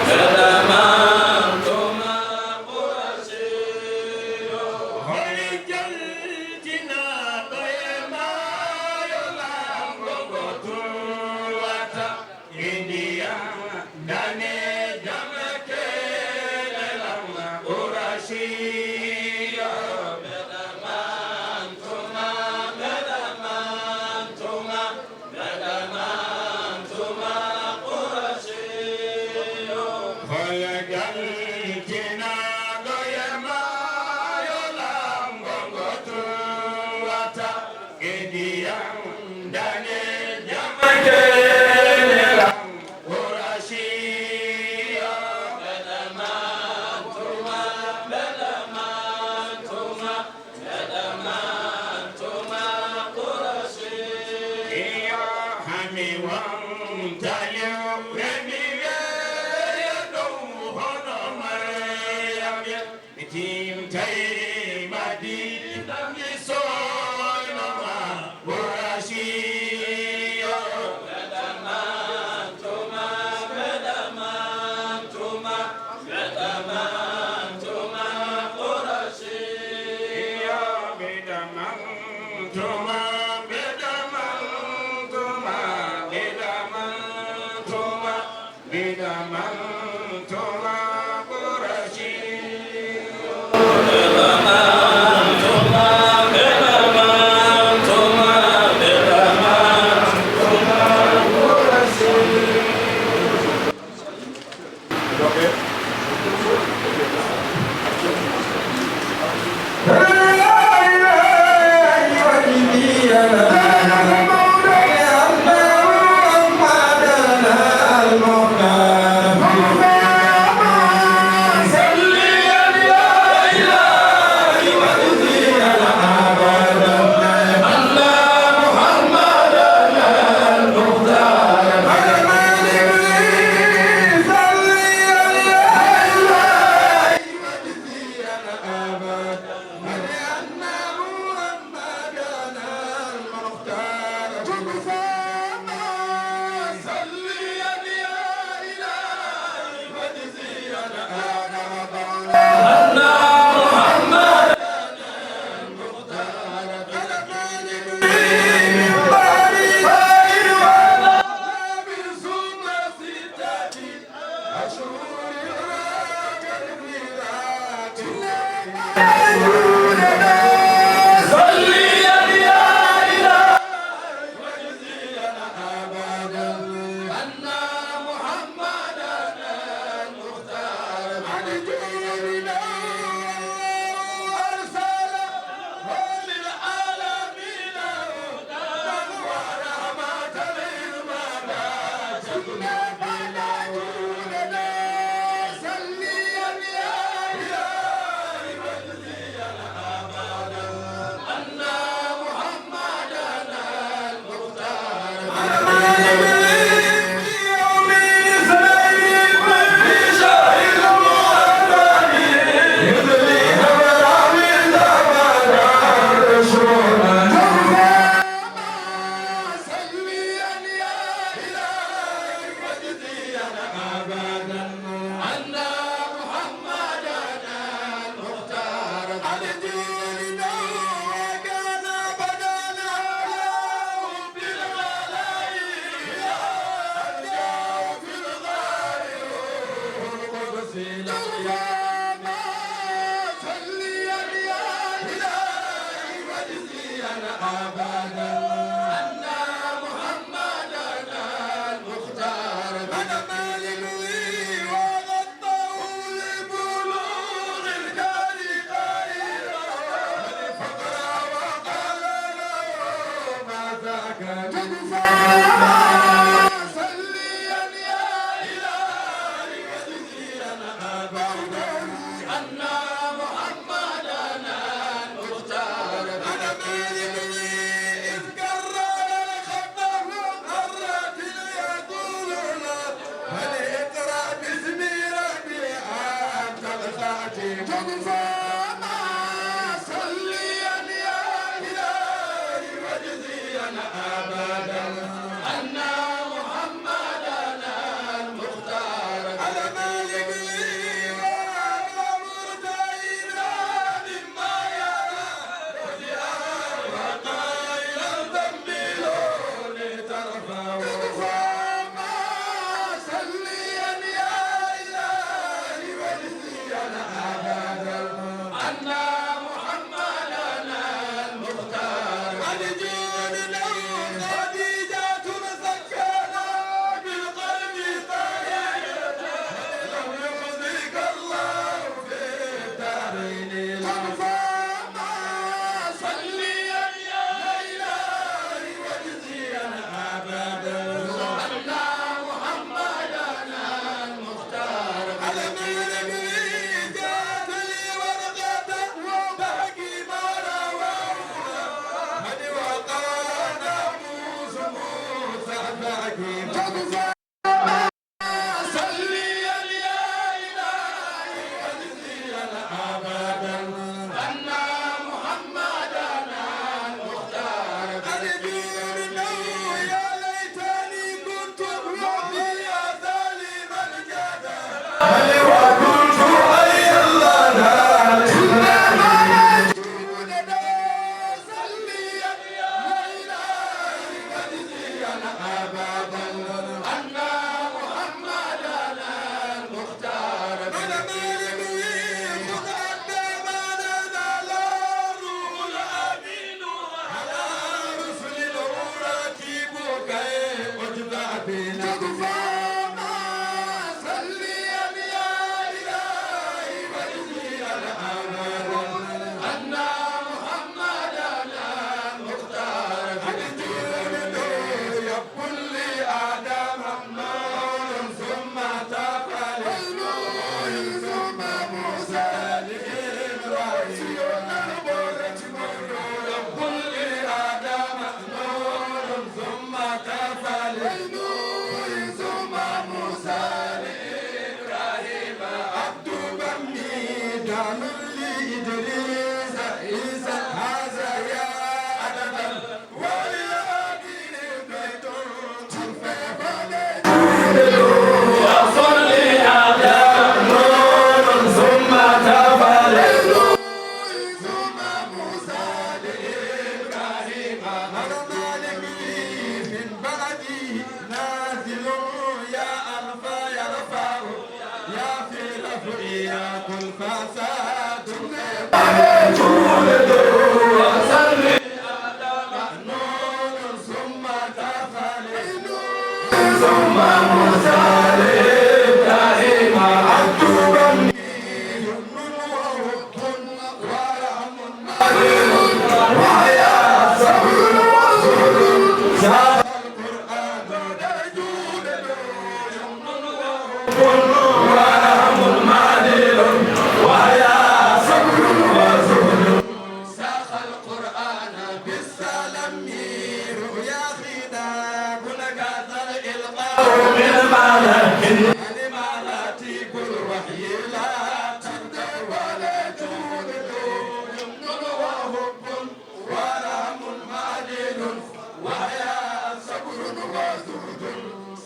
beɗa mantuma Qurashiyo. Holi jaltinaaɗo e maayo laamɗo ngo tuwata. E ndiyam daneejam keelelam Qurashiyo. Beɗa mantuma, beɗa mantuma, beɗa mantuma Qurashiyo. Hol jaltinaaɗo e maayo laamɗo ngo tuwata. E ndiyam daneejam keelelam Qurashiyo. Beɗa mantuma, beɗa mantuma, beɗa mantuma Qurashiyo. Iyo, hami wonta lewre mi weeya dow hono Maryam. Mi timtay Madina, mi sooynoma Qurashiyo. Beɗa mantuma, beɗa mantuma, beɗa mantuma Qurashiyo. Beɗa mantuma, beɗa mantuma, beɗa mantuma. Beɗa mantuma Qurashiyo. Beɗa mantuma, beɗa mantuma, beɗa mantuma Qurashiyo.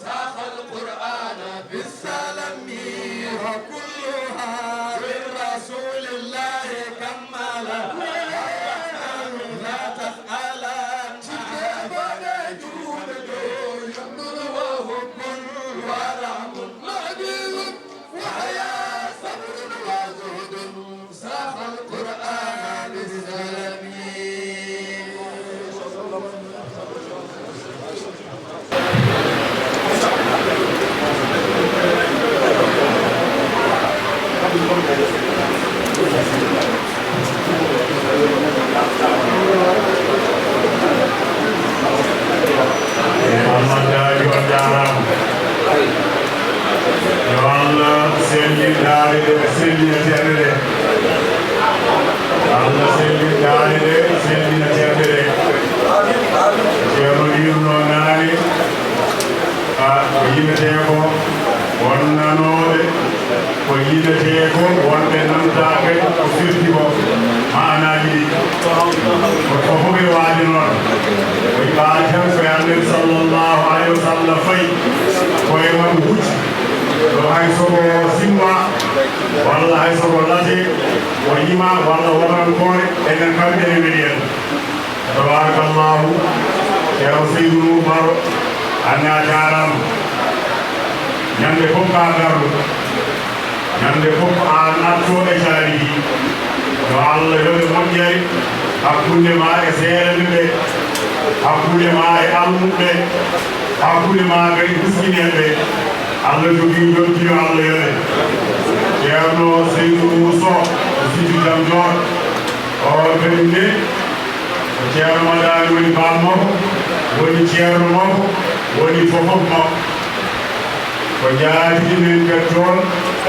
ساق القرآن بالسلم، وكلها من رسول الله كمل. لا تسأل عن جود، جود وحب ورحم، وحيا صبر وزهد. ساق القرآن بالسلام. Mamadou Dadio, a jaaraama. Yo Allah sellin daande ɗe, sellina terɗe ɗe. Allah sellin daande ɗe, sellina terɗe ɗe. Ceerno wiirno naane, a, ko yimete ko won nanooɓe, ko yimete ko wonɓe nanta kadi ko firti ko maanaaji ɗi. Ko fof e waade noon. Ko yiɓaade tan ko e Annabi sallallahu alayhi wa sallam fayi, ko e makko hucci. Ɗo hay so ko simma, walla hay so ko late, o yima, walla wonankore, enen kam ene weli en. Tabarakallahu, Ceerno Seydou Nour Baro, an ne a jaaraama. Ñande fof ka garɗo, ñande fof a natto e caali ɗi. Yo Allah yoɓe moƴƴere hakkunde ma e seerenɓe ɓe, hakkunde ma e almuɓe, hakkunde ma kadi miskineeɓe. Allah jogii jonti, yo Allah yoɓe. Ceerno Seydou Nour Sow, o siti jam joor. O kadi ne, ko Ceerno Madani woni baaba makko, woni ceerno makko, woni fofof makko. Ko jaatigi men kadi toon,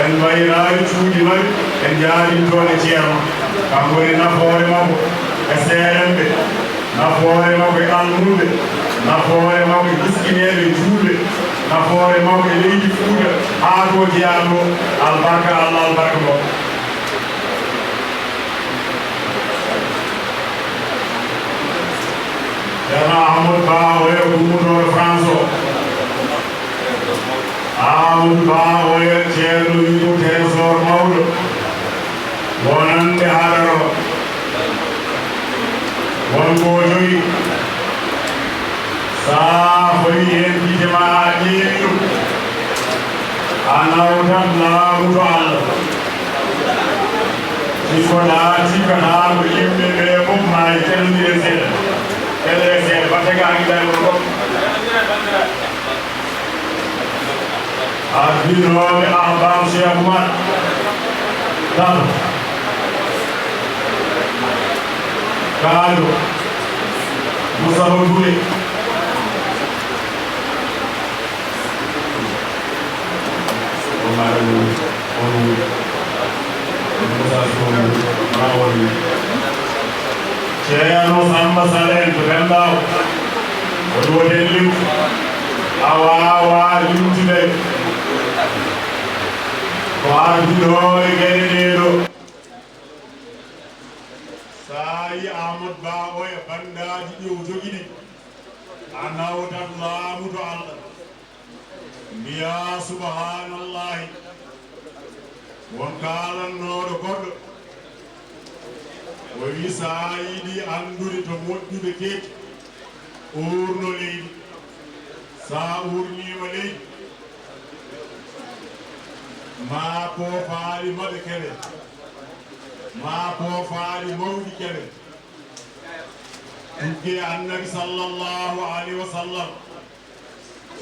en mbayraani cuuɗi maɓɓe, en njaadii toon e ceerno. Kanko woni nafoore makko e seerenɓe, nafoore makko e almuɓe, nafoore makko e miskineeɓe juulɓe, nafoore makko e leydi Fuuta, haa to jeyaa ɗo, albarka Allah, albarka makko. Ceerno Amadou Ba oya gummotooɗo France o. Amadou Ba oya ceerno wiɗo trésor mawɗo. Wonande haɗaro. Won ko joyi. Sa hoyi heen gite ma a ƴeewi ɗum. A nawtan laamu to Allah. Si ko ɗa cikkataa ko yimɓe ɓe fof maayi, ɓe ɗon nder seeɗa. Ɓe nder seeɗa, batte ka anndi ɗa ɗum ɗo. Ardinooɓe Ahbaabu Cheikh Oumar Tall. Kaajo Moussa Touré. Ceerno Samba Sall en to Pembaw, o ɗo den lim, a waawaa limtude. Ko arduɗo e geɗe ɗee ɗo. Sa yi Amadou Ba o e bandaaji ɗi o jogi ɗi, a nawtat laamu to Allah. Mbiyaa, "Subhaanallahi." Won kaalannooɗo goɗɗo, o wi, "So a yiɗi anndude to moƴƴuɓe keɓi, uurno leydi. So a uurniima leydi, maa poofaali maɓɓe keɓe, maa poofaali mawɗi keɓe." Tugge Annabi sallallahu alayhi wa sallam.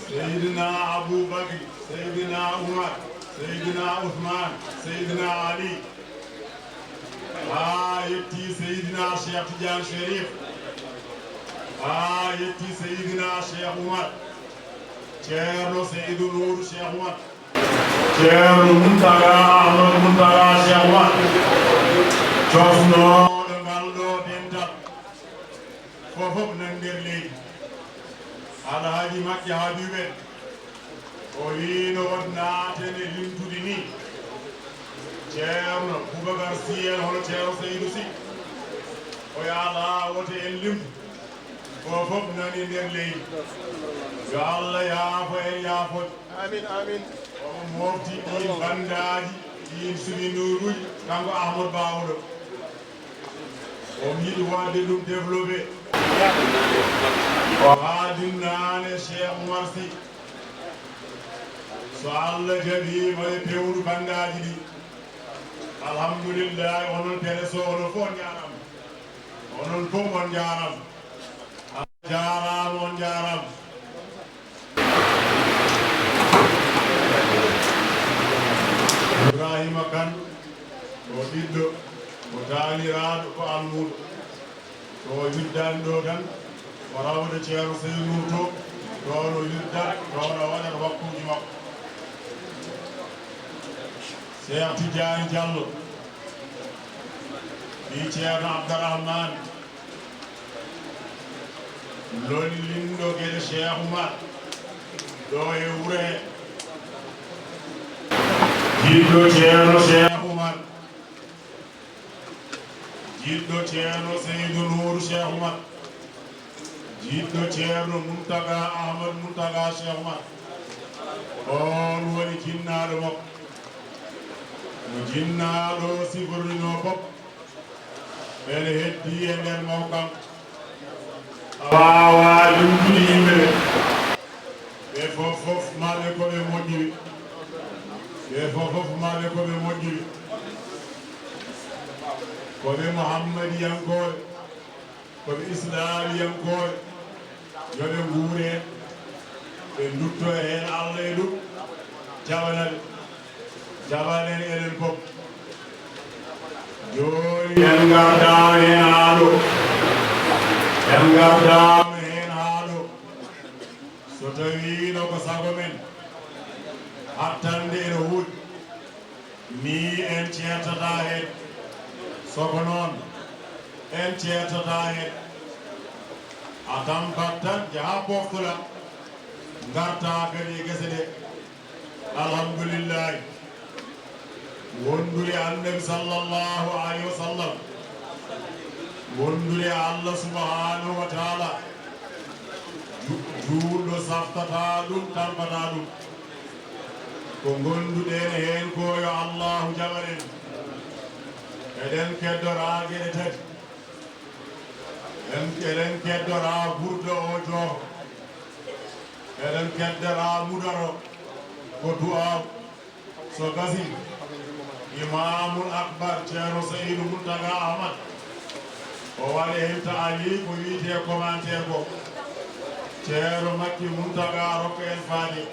Seydina Abubakri, Seydina Umar, Seydina Usman, Seydina Ali, haa yetti Seydina Cheikh Tidiane Chérif, haa yetti Seydina Cheikh Umar, Ceerno Seydu Nuuru Cheikh Umar, Ceerno Muntaga Ahmad Muntaga Cheikh Umar, cofnooɗo ngal ɗo dental. Fof fof nan nder leydi. Alhaji Makki Habib en, o wiino won naaten e limtude ni. Ceerno Boubacar Sy en, hono Ceerno Seydou Sy, o yaalaa wote en limtu. Fof fof nani nder leydi. Yo Allah yaafo en yaafo. Amin, amin. Omo mofti ɗin bandaaji, ɗin suminduuruuji, kanko Ahmadu Bawɗo. Omo yiɗi waɗde ɗum développé. O haaldinnaane Cheikh Oumar Sy. So Allah jaɓiima e pewru bandaaji ɗi. Alhamdulillahi, onon presse o, onon fof on njaaraama. Onon fof on njaaraama. A jaaraama, on njaaraama. Ibrahima Kane, ko ɓiɗɗo, ko taaniraaɗo, ko almuuɗo. So o yuddaani ɗo tan, o rawde Ceerno Seydou Nour to, ɗoon o yuddat, ɗoon o waɗat waktuuji makko. Cheikh Tidiane Diallo, ɓii Ceerno Abdourahmane, lollinɗo geɗe Cheikh Oumar, ɗo e wuro he. Jiɗɗo Ceerno Cheikh Oumar. Jiɗɗo Ceerno Seydou Nourou Cheikh Oumar. Jiɗɗo Ceerno Muntaga Ahmad Muntaga Cheikh Oumar. On woni jinnaaɗo makko. No jinnaaɗo sifordinoo fof. Ene heddii e nder mawkam. A waawaa limtude yimɓe ɓe. Ɓe fof fof maɓɓe ko ɓe moƴƴuɓe. Ɓe fof fof maɓɓe ko ɓe moƴƴuɓe. Ko ɓe Muhammadiyankooɓe. Ko ɓe Islaamiyankooɓe. Yo ɓe nguure, ɓe ndutto heen Allah e ɗum. Jaɓana ɓe. Jaɓanen enen fof. Jooni en ngardaama heen haa ɗo. En ngardaama heen haa ɗo. So tawiino ko sago men, hattande ene woodi. Ni en ceertataa heen. So ko noon, en ceertataa heen. A tampat tan, njahaa poftoɗaa, ngartaa kadi e gese ɗe. Alhamdulillahi. Wondude Annabi sallallahu alayhi wa sallam. Wondude Allah subhanahu wa taala. Ju-, juulɗo saftataa ɗum, tampataa ɗum. Ko ngonduɗen heen ko, yo Allahu jaɓan en. Eɗen keddoraa geɗe tati. En, eɗen keddoraa burda o joofa. Eɗen keddoraa mudaro ko du'aaw. So gasii, Imaamul Akbar Ceerno Seydou Muntaga Ahmad, o waɗi heen taali ko wiyetee commentaire ko. Ceerno Makki Muntaga rokka en faade.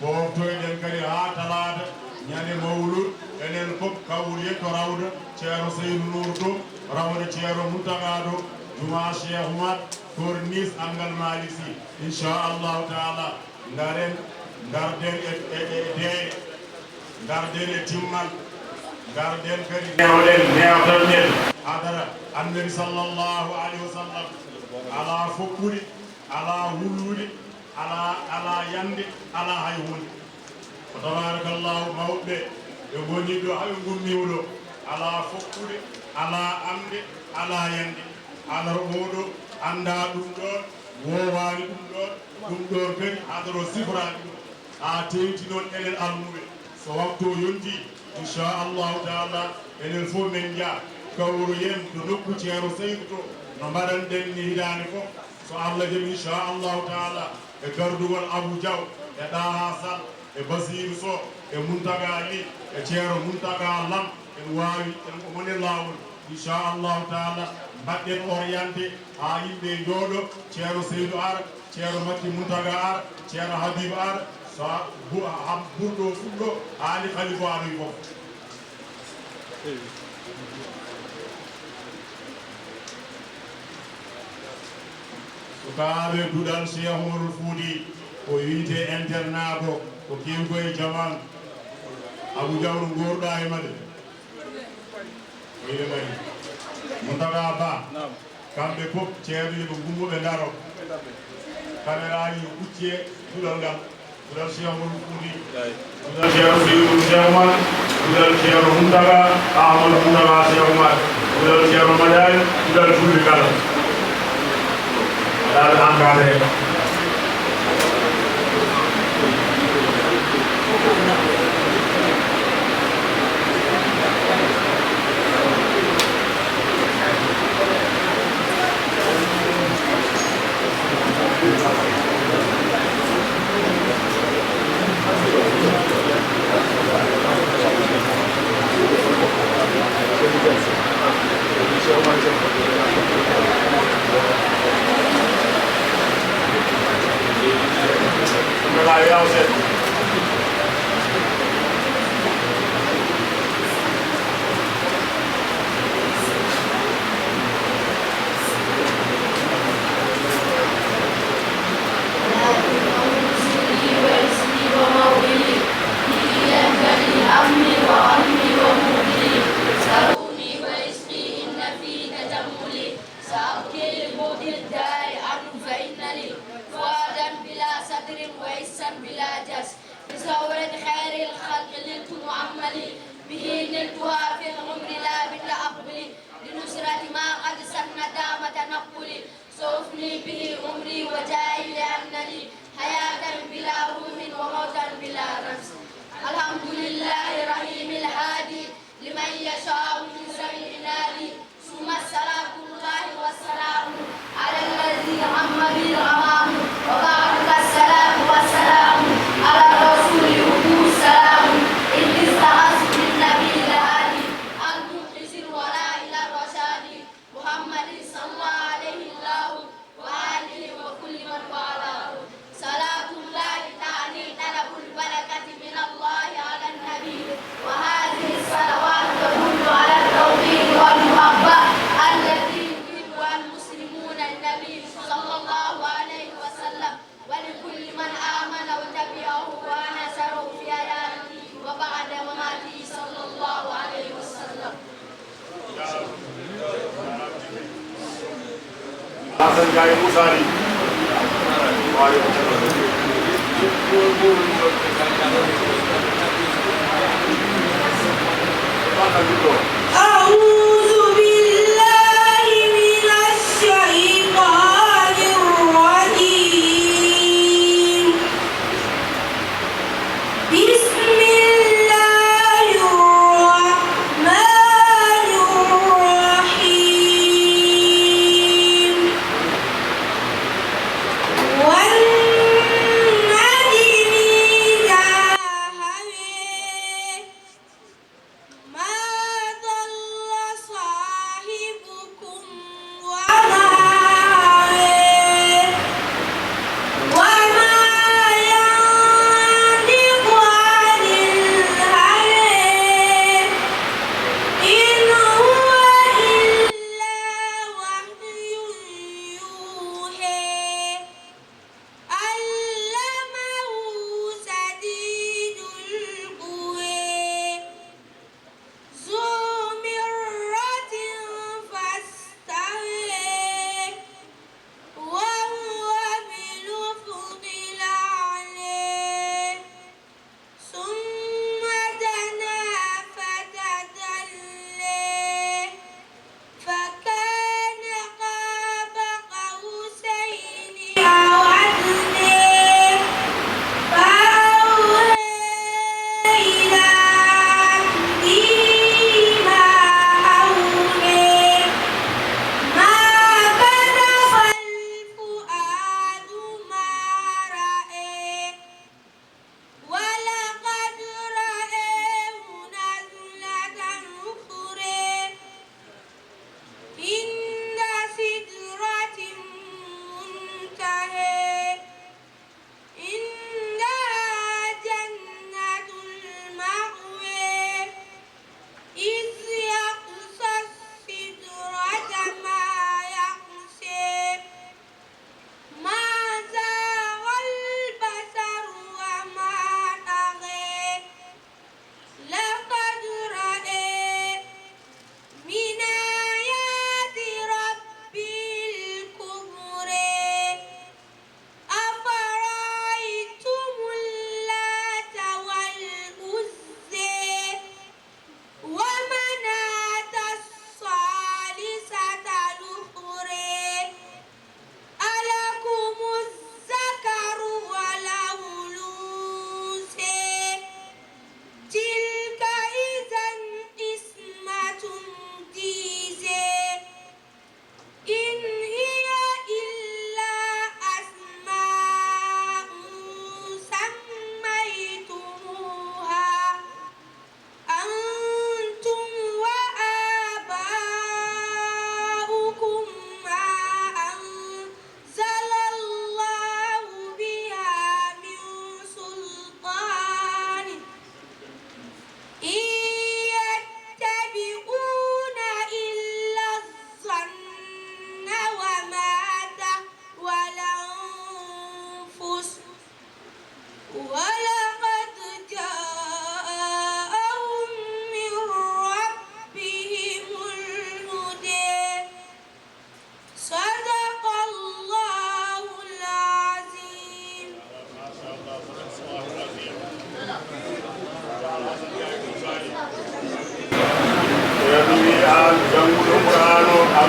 Poftoyɗen kadi haa talaata, ñande mawlud, enen fof kawren to rawda Ceerno Seydou Nour to, rawda Ceerno Muntaga to, Jumaa Cheikh Oumar, corniche Angal Malick Sy. Inchallahu taala, ngaren, ngarden e, e, e deeƴe, ngarden e timmal, ngarden kadi newoɗen, newtanɗen hadara Annabi sallallahu alayhi wa sallam. Alaa fokkude, alaa wullude, alaa, alaa yande, alaa hay huunde. Ko tabarakallahu, mawɓe ɓe ngoni ɗo, haa ɓe ngummiima ɗo. Alaa fokkude, alaa amde, alaa yande. Hadara oo ɗo anndaa ɗum ɗoon, woowaani ɗum ɗoon, ɗum ɗoon kadi hadara o siforaani ɗum. Haa teeŋti noon enen almuɓe, so waktu o yontii, inchallahu taala, enen fof men njah kawroyen to nokku Ceerno Saydu to, no mbaɗanɗen ni hitaande fof. So Allah jaɓi, inchallahu taala, e gardugol Abou Diaw, e Ɗaha Sall, e Basiiru Soh, e Muntaga Ly, e Ceerno Muntaga Lam, en waawi, en ko mone laawol. Inchallahu taala, mbaɗɗen orienté haa yimɓe njooɗo, Ceerno Seydou ara, Ceerno Makki Muntaga ara, Ceerno Habib ara, so bu-, ha-, ɓurɗo fuɗɗo, haali Khalifa amin fof. Sukaaɓe duɗal Cheikh Omarul Fouti, ko wiyte internat ko, ko kewi ko e jaman. Abou Diawro, ngorɗa e maɓɓe. Ko ene mari. Mountaga Ba. Naam. Kamɓe fof, ceerno, yo ɓe ngummo, ɓe ndaro. Kamera yo hucce duɗal ngal. Duɗal Cheikh Omarul Fouti. Eey. Duɗal Ceerno Seydou Cheikh Oumar. Duɗal Ceerno Mountaga Ahmadou Mountaga Cheikh Oumar. Duɗal Ceerno Madani. Duɗal julɓe kala. Waɗaade encadré. سأبكي لبعد الدار عنه فإن لي فؤادا بلا صدر وحسا بلا جس. بزهرة خير الخلق نلت مؤملي، به نلتها في العمر لا بتأقلي، لنصرة ما قد سن دام تنقلي، سأفني به عمري وجاهي لأن لي حياة بلا روح وموتا بلا نفس. الحمد لله رحيم الهادي، لمن يشاء من ذوي العناد، ثم الصلاة الله والسلام على الذي عم به الغمام، وبعد فالصلاة والسلام على الرسول يبدو السلام، إذ استعذ بالنبي الهادي المنقذ الورى إلى الرشاد، محمد صلى عليه الله وآله وكل من والاه. صلاة الله تعني طلب البركة من الله على النبي، وهذه الصلوات تدل على التوحيد والمحبة التي يحبها المسلمون النبي صلى الله عليه وسلم، ولكل من آمن وتبعه ونصره في حياته وبعد مماته صلى الله عليه وسلم. Hasan Njaay Musaari. أعوذ بالله من الشيطان الرجيم. بسم الله الرحمن الرحيم. والنجم إذا هوى. ما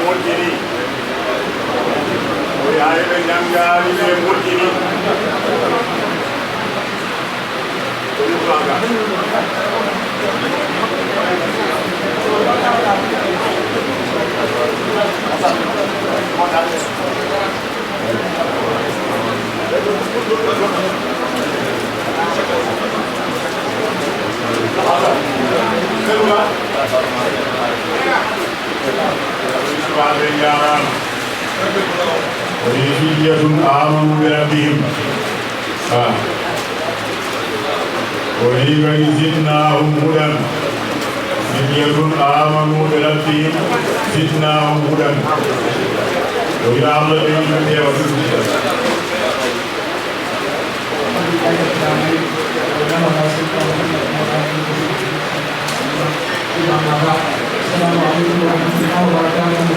Moƴƴini. O yaari ɓe njanngaani ɓe moƴƴini. Suwaaɓe njaaraama. O wi'i, "Fityatun aamanu bi rabbihim." Ah. O wi'i, "Wa zidnaahum hudan." "Fityatun aamanu bi rabbihim zidnaahum hudan." O wi'i, "Allah ɓeydi ɓe peewal." السلام عليكم ورحمة الله وبركاته.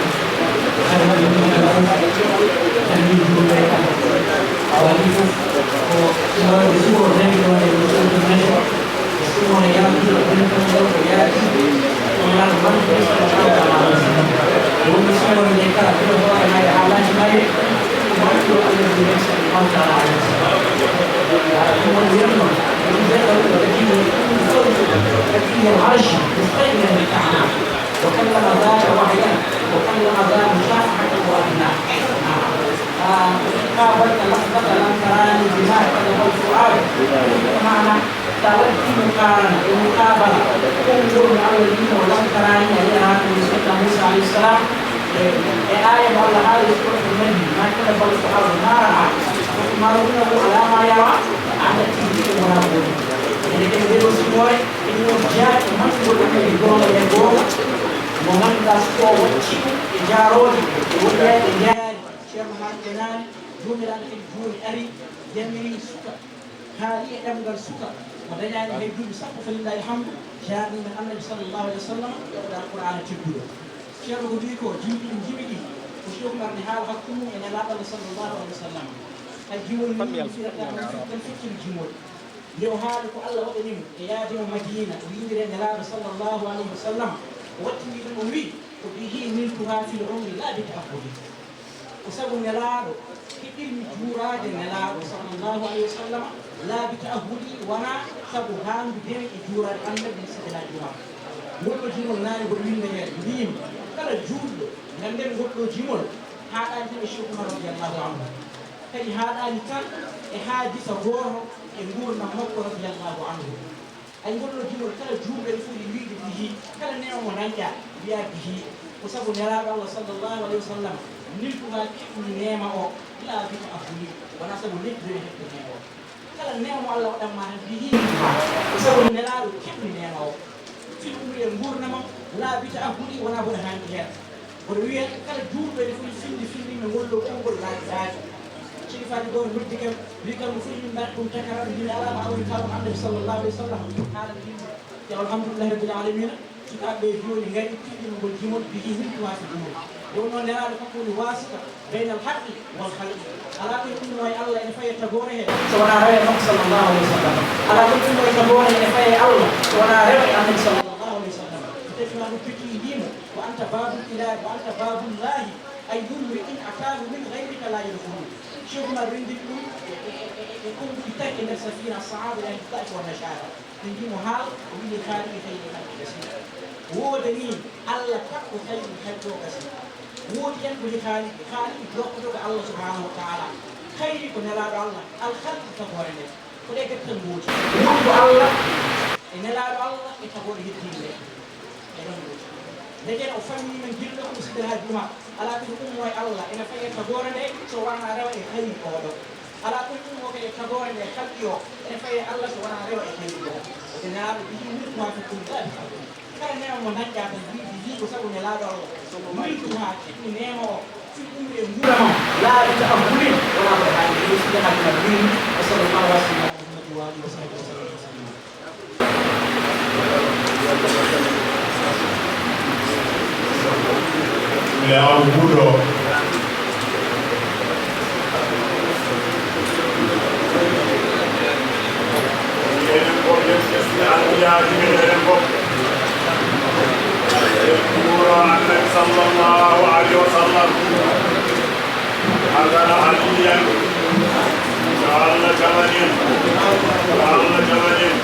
وكلم ذات وحيا، وكلم ذا مشافحة وأدنى. قابلت لفظة لم تراني بما كذب الفؤاد. Maana, so a waɗii muqaarana e muqaabala, konngol mo Allah wi'noo, "لم تراني", a yi'ataa kam, Seydina Muusaa alayhi salaam, e, e aaya mo Allah haali e suuratul Najmi, "ما كذب الفؤاد ما رأى." وتمارونه على ما يرى. A anndaa tigi ko wonaa ko woni. Ene kadi ndee ɗoo simoore, ene woodi jaati mawɗo annabi goonga e goonga, mo ngannduɗaa so o waɗii ɗum e jaaroode, e woɗɗaade e jaari, Ceerno Haali Jenaani, Joomiraaɗo kadi jooni arii, yammirii suka, haali e ɗemngal suka, mo dañaani hay duuɓi sappo, falillaahi alhamdu, jaarnii men Annabi sallallahu alayhi wa sallam, e Alqur'aana tedduɗo. Ceerno ko wi'i ko, jimɗi ɗi jimi ɗi, ko Seeku Umar ne haala hakkunde mum e Nelaaɗo Allah sallallahu alayhi wa sallam. Hay jimol ni, mi firata, mi firtan feccere jimol. Nde o haali ko Allah waɗani mo e yaade mo Madiina, o yiidira e Nelaaɗo sallallahu alayhi wa sallam, o wattini ɗum, o wi'i, "وبه نلتها في العمر لا بتأهل." Ko sabu Nelaaɗo keɓirmi juuraade Nelaaɗo sallallahu alayhi wa sallam, laa bi ta'ahhuli, wonaa sabu haandude mi e juuraade Annabi, sabi Nelaaɗo juuraama. Ngol ɗoo jimol naane mboɗo winnda heen, mbiimi, kala juulɗo, ngannden ngol ɗoo jimol, haaɗaani tan e Seeku Umar radiyallahu anhu. Kadi haaɗaani tan e haadisa gooto e nguurndam makko radiyallahu anhu. Ay, ngol ɗoo jimol, kala juulɗo ene foti wiide bihi, kala neema mo dañɗaa, mbiyaa bihi. Ko sabu Nelaaɗo Allah sallallahu alayhi wa sallam, niltuhaa, keɓmi neema o, laa bi ta'ahhuli, wonaa sabu neɗɗo ene heɓde neema o. Kala neema mo Allah waɗan ma tan, bihi niltuhaa, ko sabu Nelaaɗo keɓmi neema o. Fil umri, e nguurndam am, laa bi ta'ahhuli, wonaa mboɗo haandi heen. Mboɗo wiya, kala juulɗo ene foti finde, finde mi ngol ɗoo konngol laabi laabi. Seydi Faati gooto noddi kam, wi kam, no foti min mbaɗa ɗum takaram, mbimi, alaa ma awi kaalon Annabi sallallahu alayhi wa sallam. Haala mbimi, ya alhamdulillahi rabbil alamina, sukaaɓe ɓe jooni ngari, keɓiima ngol jimol, bihi niltuhaa fil umur. Nde wonnoo Nelaaɗo kanko woni waasita baynal haqqi wal khalqi. Alaa ko yumminoo e Allah ene faye tagoore he, so wonaa rewa e makko sallallahu alayhi wa sallam. Alaa ko yumminoo e tagoore he ene faye e Allah, so wonaa rewa e Annabi sallallahu alayhi wa sallam. So tawi ma ɗum fekki ndiimo, "وأنت باب الإله، وأنت باب الله، أي امرئ أتاه من غيرك لا يدخل." Seeku Umar renndini ɗum e, e, e, e, e konnguɗi tati e nder Safiina Sahaaba, yani Taif wa Nashara. Ɓe mbii mo, "Haal?" O wii, "لخالق خير الخلق غسيل." Woodanii Allah tan ko khayrul khalqi o gasi. Woodi en ko li Khaaliki, Khaaliki jokkoto ko Allah subhanahu wa ta'ala. Khayri ko Nelaaɗo Allah, al khalqi tagoore nde. Ko ɗee tati tan ngoodi. Woodi ko Allah e Nelaaɗo Allah e tagoore heddiinde nde. Eɗen ngoodi. Ndeke o fammini men gila ɗo ko Sidi El Hadji Oumar. Alaa ko ɗum ummo e Allah, ene faye tagoore nde, so wonaa rewa e khayri oɗo. Alaa ko ɗum ummo kadi e tagoore nde khalqi o, ene faye Allah, so wonaa rewa e khayri o. Ko Nelaaɗo bihi, "نلتها في العمر لا بتأهل." Kala neema mo dañɗaa tan, bihi, ko sabu Nelaaɗo Allah. "نلتها", keɓmi neema o, "في العمر", e nguurndam am, "لا بتأهل", wonaa ko haali. Yo Sidi El Hadji Oumar wiyi, wa sallallahu ala sayyidina Muhammad wa alihi wa sahbihi wa sallam. Nde awrude o. Enen fof, enen fof. Nura Annabi sallallahu alaihi wasallam. Hadara Aliyan. Yo Allah jaɓan en. Yo Allah jaɓan en.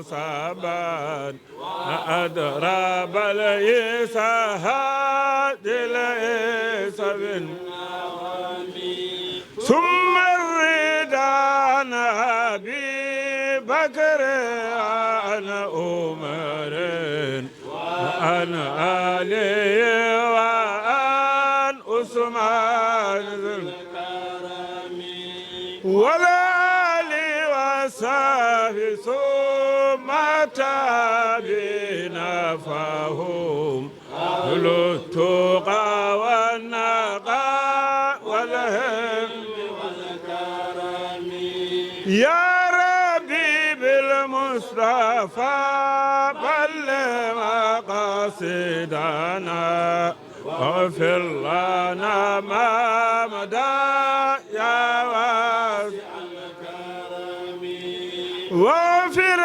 صبا وأضرب العيسى هادي العيسى بن ثم الرضا عن أبي بكر عن عمر وعن علي وعن عثمان ذي الكرم والآل والصحب ثم التابعين فهم أهل التقى والنقى والهم والكرم. يا ربي بالمصطفى بلغ مقاصدنا واغفر لنا ما مضى يا واسع الكرم. واغفر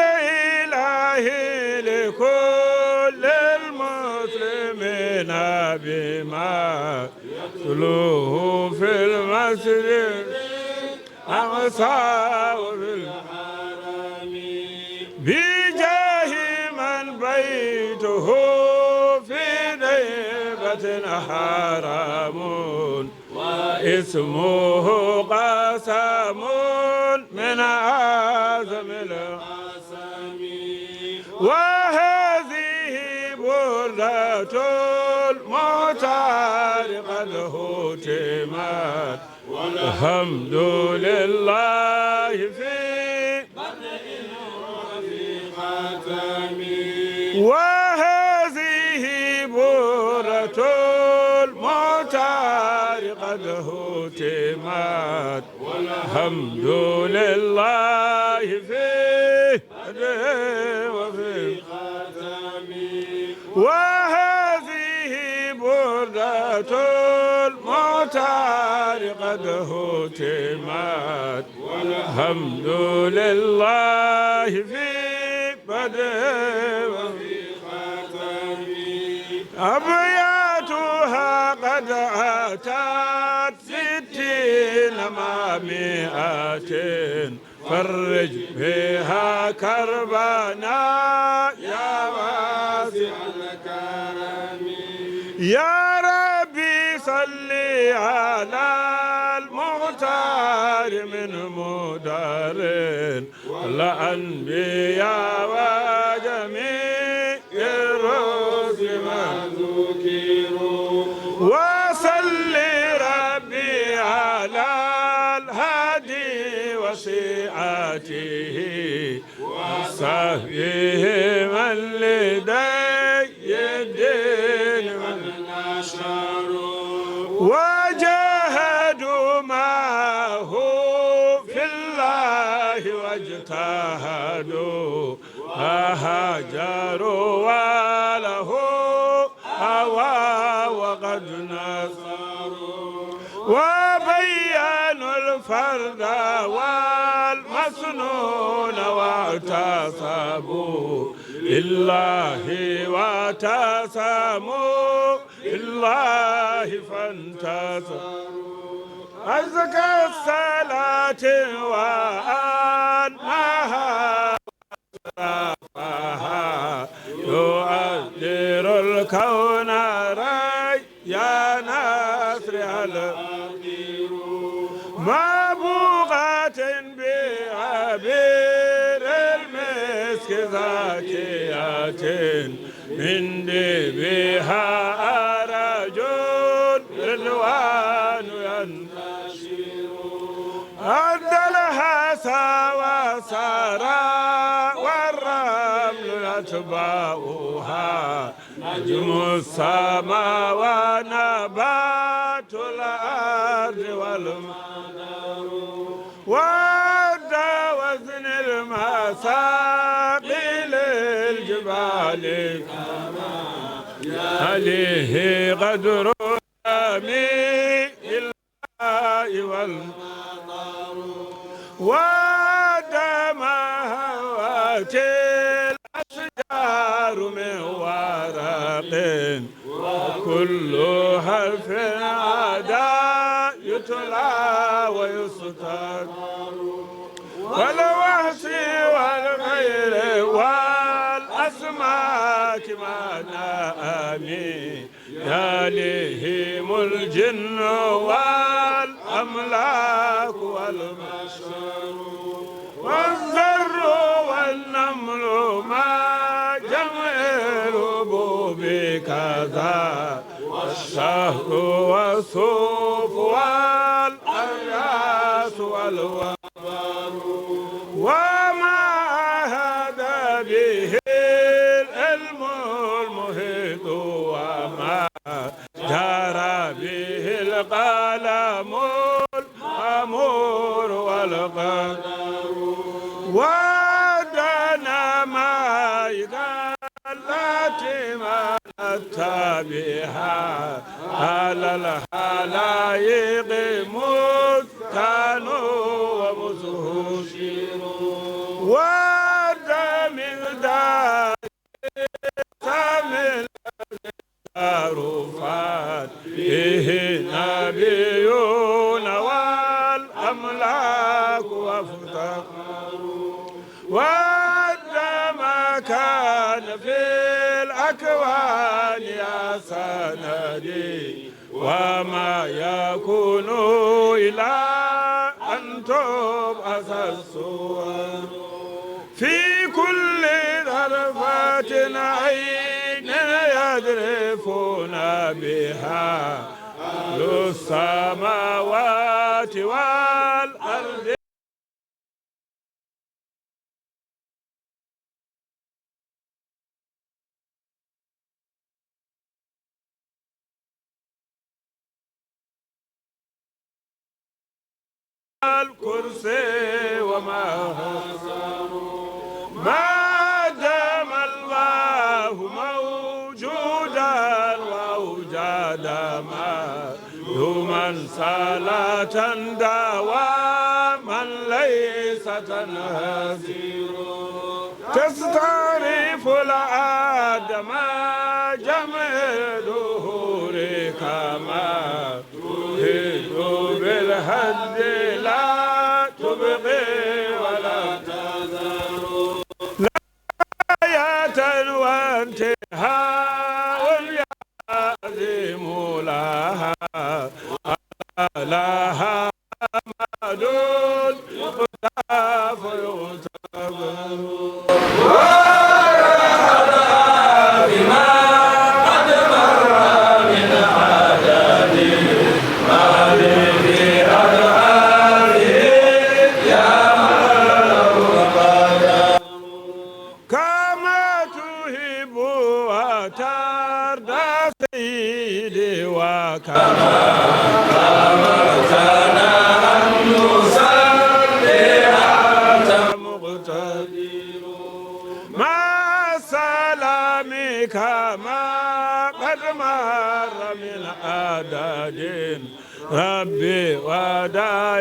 إلهي لكل المسلمين بما يتلوه في المسجد أقصاه في الحرم بجاه من بيته في طيبة حرم واسمه قاسم من أعظم القسم. وهذه بردة المختار قد ختمت والحمد لله في بدء وفي ختم. وهذه بردة المختار قد ختمت والحمد لله في بدء وفي ختم. وهذه بردة المختار قد ختمت والحمد لله في بدء وفي ختم. أبياتها قد أتت ستين مع مائة فرج بها كربنا يا واسع الكرم. يا ربي صل على المختار من مدر والأنبياء وجميع الرسل ما ذكروا. وصل ربي على الهادي وشيعته وصحبه من لدي الدين من نشروا. وجاهدوا معه في الله واجتهدوا وهاجروا وله هوى وقد نصروا. وبينوا الفرد والمسنون واعتصموا بالله واعتصموا بالله فانتصروا. أزكى الصلاة وأنها فها يؤثر الكون ريا نصر الأخير. مبوغة بعبير المسك زاكية من ديبها أرج رضوان ينتشر. أدى الحصى وسرى والرمل يتبعها نجم السماء ونبات الأرض والمطر. وأدى وزن المساقي للجبال كما يليه قدر جميع الماء والمطر. وأدى ما هوت الأشجار من ورق وكل حرف عدا يتلى ويستقر. والوحش والغير أماكن أمين يليهم الجن والأملاك والبشر والزر والنمل مع جمع الهبوب كذا والشهر والصوف والأرياس والوبر وما هذا به العلم المحيط وما جرى به القلم المأمور والقدر والديناميك التي ملت بها على الخلائق متقن ومتهشر والدم دار سامي عرفت به نبيون والأملاك وافتخروا والدم كان في الأكوان يا سندي وما يكون إلى أن تبعث الصور في كل ضرفة عين يذرفون بها أهل السماوات والأرض الكرسي وما حصاه ما دام الله موجودا وأوجد ما دوما صلاة دواما ليس تنهزر تستعرف الآدم جمع الدهور كما تحيط بالحد لا تبقي ولا تذر لا يأتن وانتهاء يعزم لها لها أمد يقتاف يغتبر ورحلها بما قد مر من عدد ما في أدعاره يا من له القدر كما تحب وترضى سيدي وكما أمرتنا أن نصلي أنت مقتدر مع سلامك ما قد مر من عدد ربي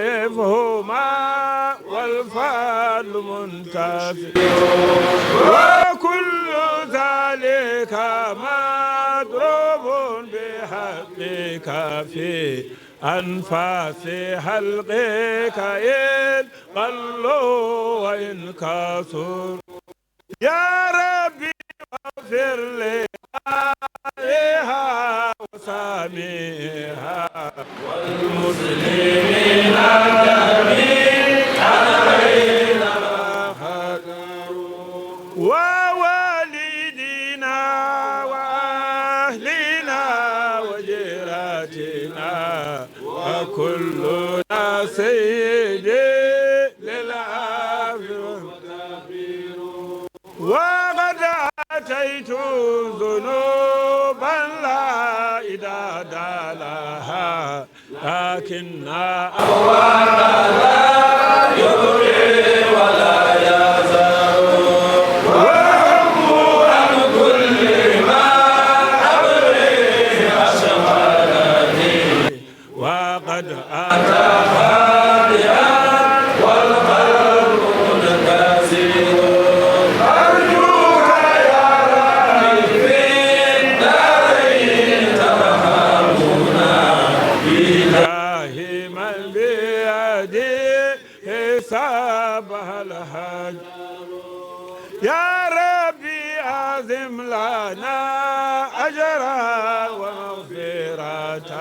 وضعيفهما والفضل منتفع وكل ذلك مضروب بحقك في أنفاس خلقك إن قلوا وإن كثروا يا ربي اغفر لآلها وسامعها والمسلمين جميعا أينما حضروا ووالدينا وأهلنا وجيراتنا وكلنا سيدي للعافية وقد أتيت ذنوبا لا عداد لها لكن أبوانا لا يبقي ولا يذر وهم عن كل ما أبغي أشغلني وقد أتى خاطئا والقلب منكسر أرجوك يا ربي في الدارين ترحمنا بجاه من بيده سبح الحجر يا ربي أعظم لنا أجرا ومغفرة،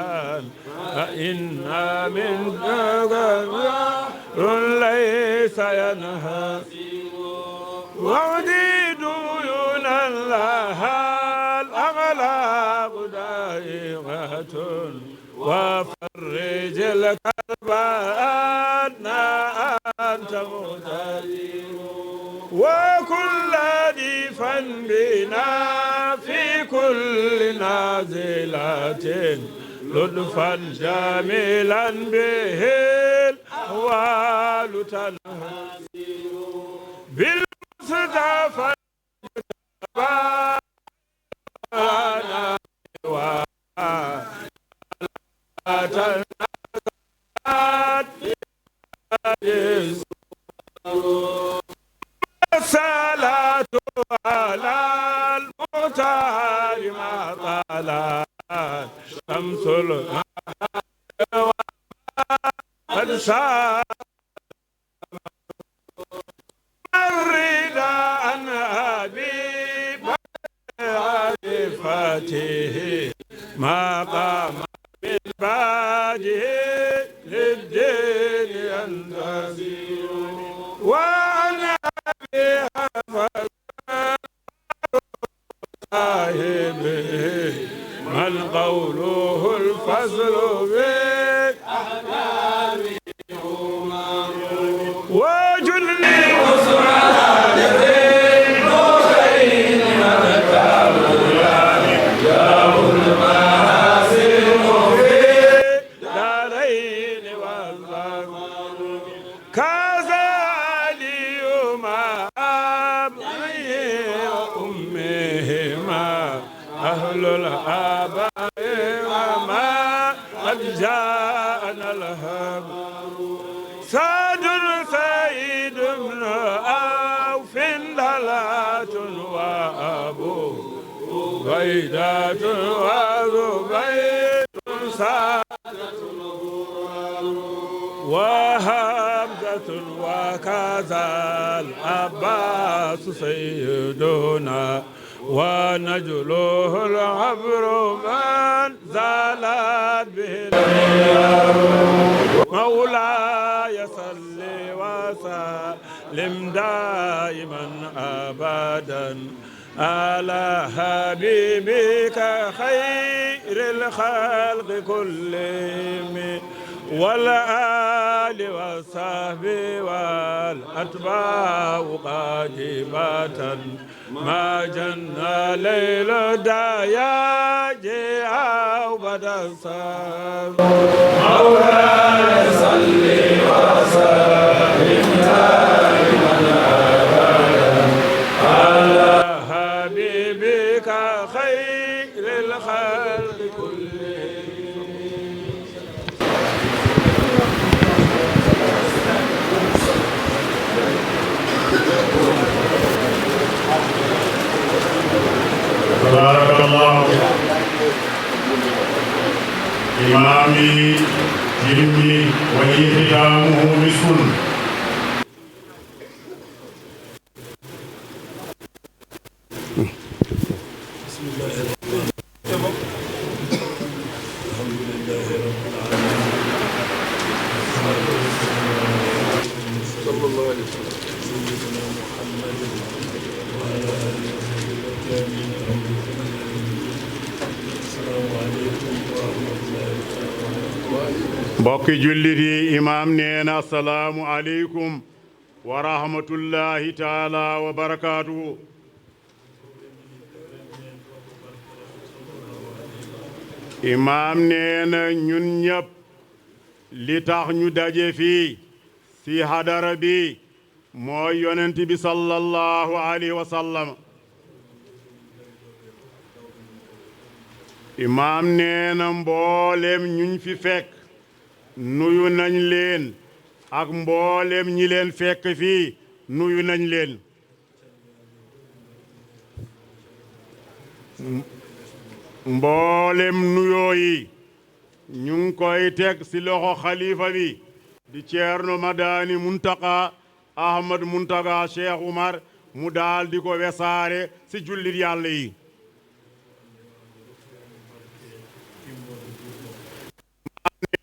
فإنا منك بحر ليس ينحسر. واقض ديونا لها الأغلاق دائقة، وفرج الكرب عنا أنت مقتدر. وكن لطيفا بنا في كل نازلة، لطفا جميلا به الأحوال تنحسر. بالمصطفى الصلاة على المختار ما طلعت شمس النهار وقد سار الرضا عن أبي بكر عاطفته ما قام من بعده للدين ينتصر. وعن أبي حفص صاحبه من قوله الفصل في أحكامه عمر. وجل لي أسرى لذي النورين من كامل له المحاسن في الدارين والظفر. كذا اليوم أبيه وأمهما أهل الآباء وما قد جاءنا الخبر. سعد سعيد بن عوف طلحة وأبو عبيدة وزبير سعد وحمزة وكذا العباس سيدنا ونجله الغبر من زالت به العيار. مولاي صل وسلم دائما أبدا على حبيبك خير الخلق كلهم والآل والصحب والأتباع قاطبة ما جن ليل الدياج أو بدا السهر. مولاي صل وسلم دائما أبدا على حبيبك خير الخلق كلهم. تبارك الله. Imaami timmi, wa ختامه مسك. بسم الله الرحمن الرحيم. الحمد لله رب العالمين. والصلاة والسلام على رسول الله صلى الله عليه وسلم، سيدنا محمد وعلى آله وصحبه أجمعين. السلام عليكم ورحمة الله تعالى وبركاته. Mbokki jullit yi, imaam nee na asalaamu aleykum wa rahmatullahi taala wa barakaatuhu. Imaam nee na ñun ñépp li tax ñu daje fii si hadara bi mooy Yonent bi sallallahu alayhi wa sallam. Imaam nee na mboolem ñuñ fi fekk nuyu nañ leen, ak mboolem ñi leen fekk fii nuyu nañ leen. Mboolem nuyoo yi ñu ngi koy teg si loxo xalifa bi di Ceerno Madani Muntaka Ahmad Muntaka Cheikh Umar, mu daldi ko wesaare si jullit Yàlla yi.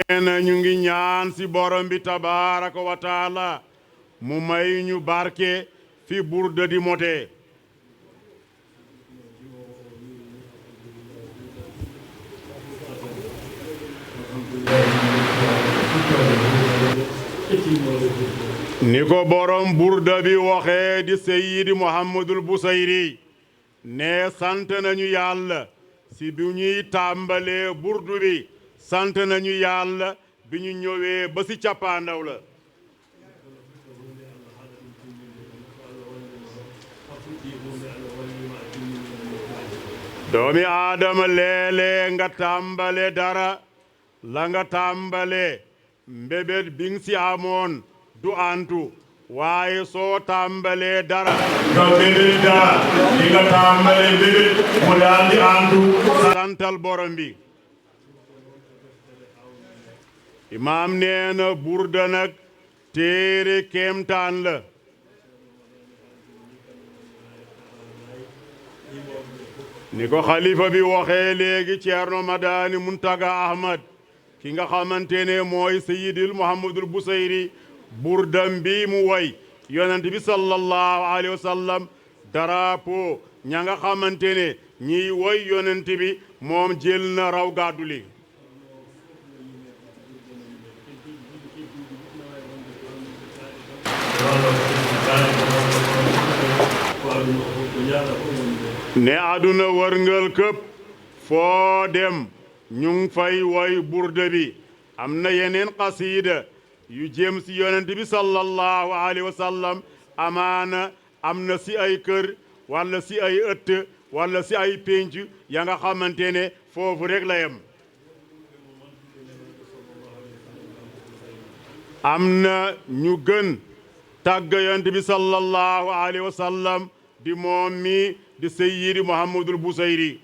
Nee na ñu ngi ñaan si Borom bi tabaaraka wa taala mu may ñu barke fi burda di mote. Ni ko borom burda bi waxee di Sayyidi Muhammadul Busayri, ne sant nañu Yàlla si bi ñuy tàmbalee burdu bi, sant nañu Yàlla bi ñu ñëwee ba si cappaandaw la. Doomi Aadama, léeg-léeg nga tàmbale dara, la nga tàmbale mbébét bi nga si amoon du antu, waaye soo tàmbalee dara, nga mbébét dara, di nga tàmbale mbébét mu daal di antu. Santal Borom bi. Imaam nee na Burda nag téere kéemtaan la. Ni ko xalifa bi waxee léegi, Ceerno Madani Muntaga Ahmad, ki nga xamante ne mooy Sayyidil Muhammadul Busayri, burdam bi mu woy Yonent bi sallallahu alayhi wa sallam, drapeau ña nga xamante ne ñiy woy Yonent bi, moom jël na raw gàddu li. Ne àdduna wërngal këpp, foo dem ñu ngi fay woy burda bi. Am na yeneen qasiida yu jëm si Yonent bi sallallahu alayhi wa sallam, amaana am na si ay kër, walla si ay ëtt, walla si ay pénc ya nga xamante ne foofu rek la yem. Am na ñu gën tagg Yonent bi sallallahu alayhi wa sallam di moom mi di Sayyidi Muhammadul Busayri.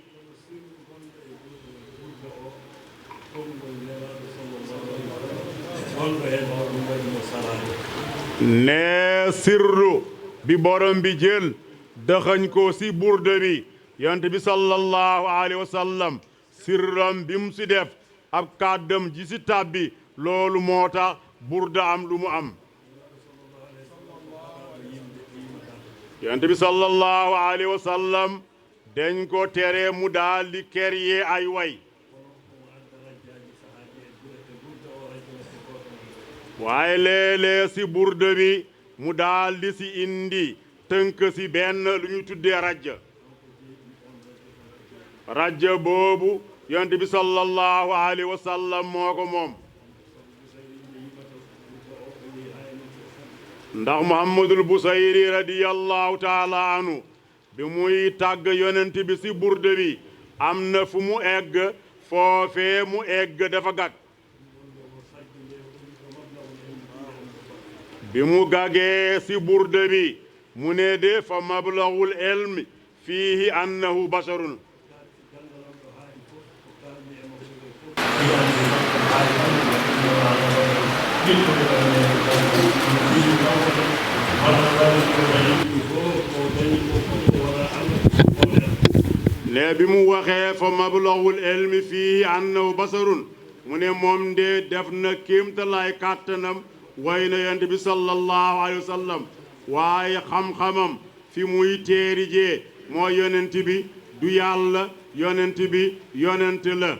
Ne sirru bi Borom bi jël dëxëñ ko si burda bi, Yonent bi sallallahu alayhi wa sallam, sirram bi mu si def, ab kàddam ji si tàbbi, loolu moo tax burda am lu mu am. Yonent bi sallallahu alayhi wa sallam, dañ ko tere mu daal di créer ay way. Waaye léeg-léeg si burda bi mu daal di si indi tënk si benn lu ñu tuddee rajja. Rajja boobu Yonent bi sallallahu alayhi wa sallam moo ko moom. Ndax Muhammadul Busayri radiyallahu taala anhu, bi muy tagg Yonent bi si burda bi, am na fu mu egg, foofee mu egg dafa gag. Bi mu gagee si burda bi, mu ne de, fa mablaghul ilmi fiihi annahu basharun. Ne bi mu waxee fa mablaghul ilmi fiihi annahu basharun, mu ne moom de def na kéemtalaay kàttanam, way na Yonent bi sallallahu alayhi wa sallam, waaye xam-xamam fi muy teeri jee mooy Yonent bi du Yàlla, Yonent bi Yonent la.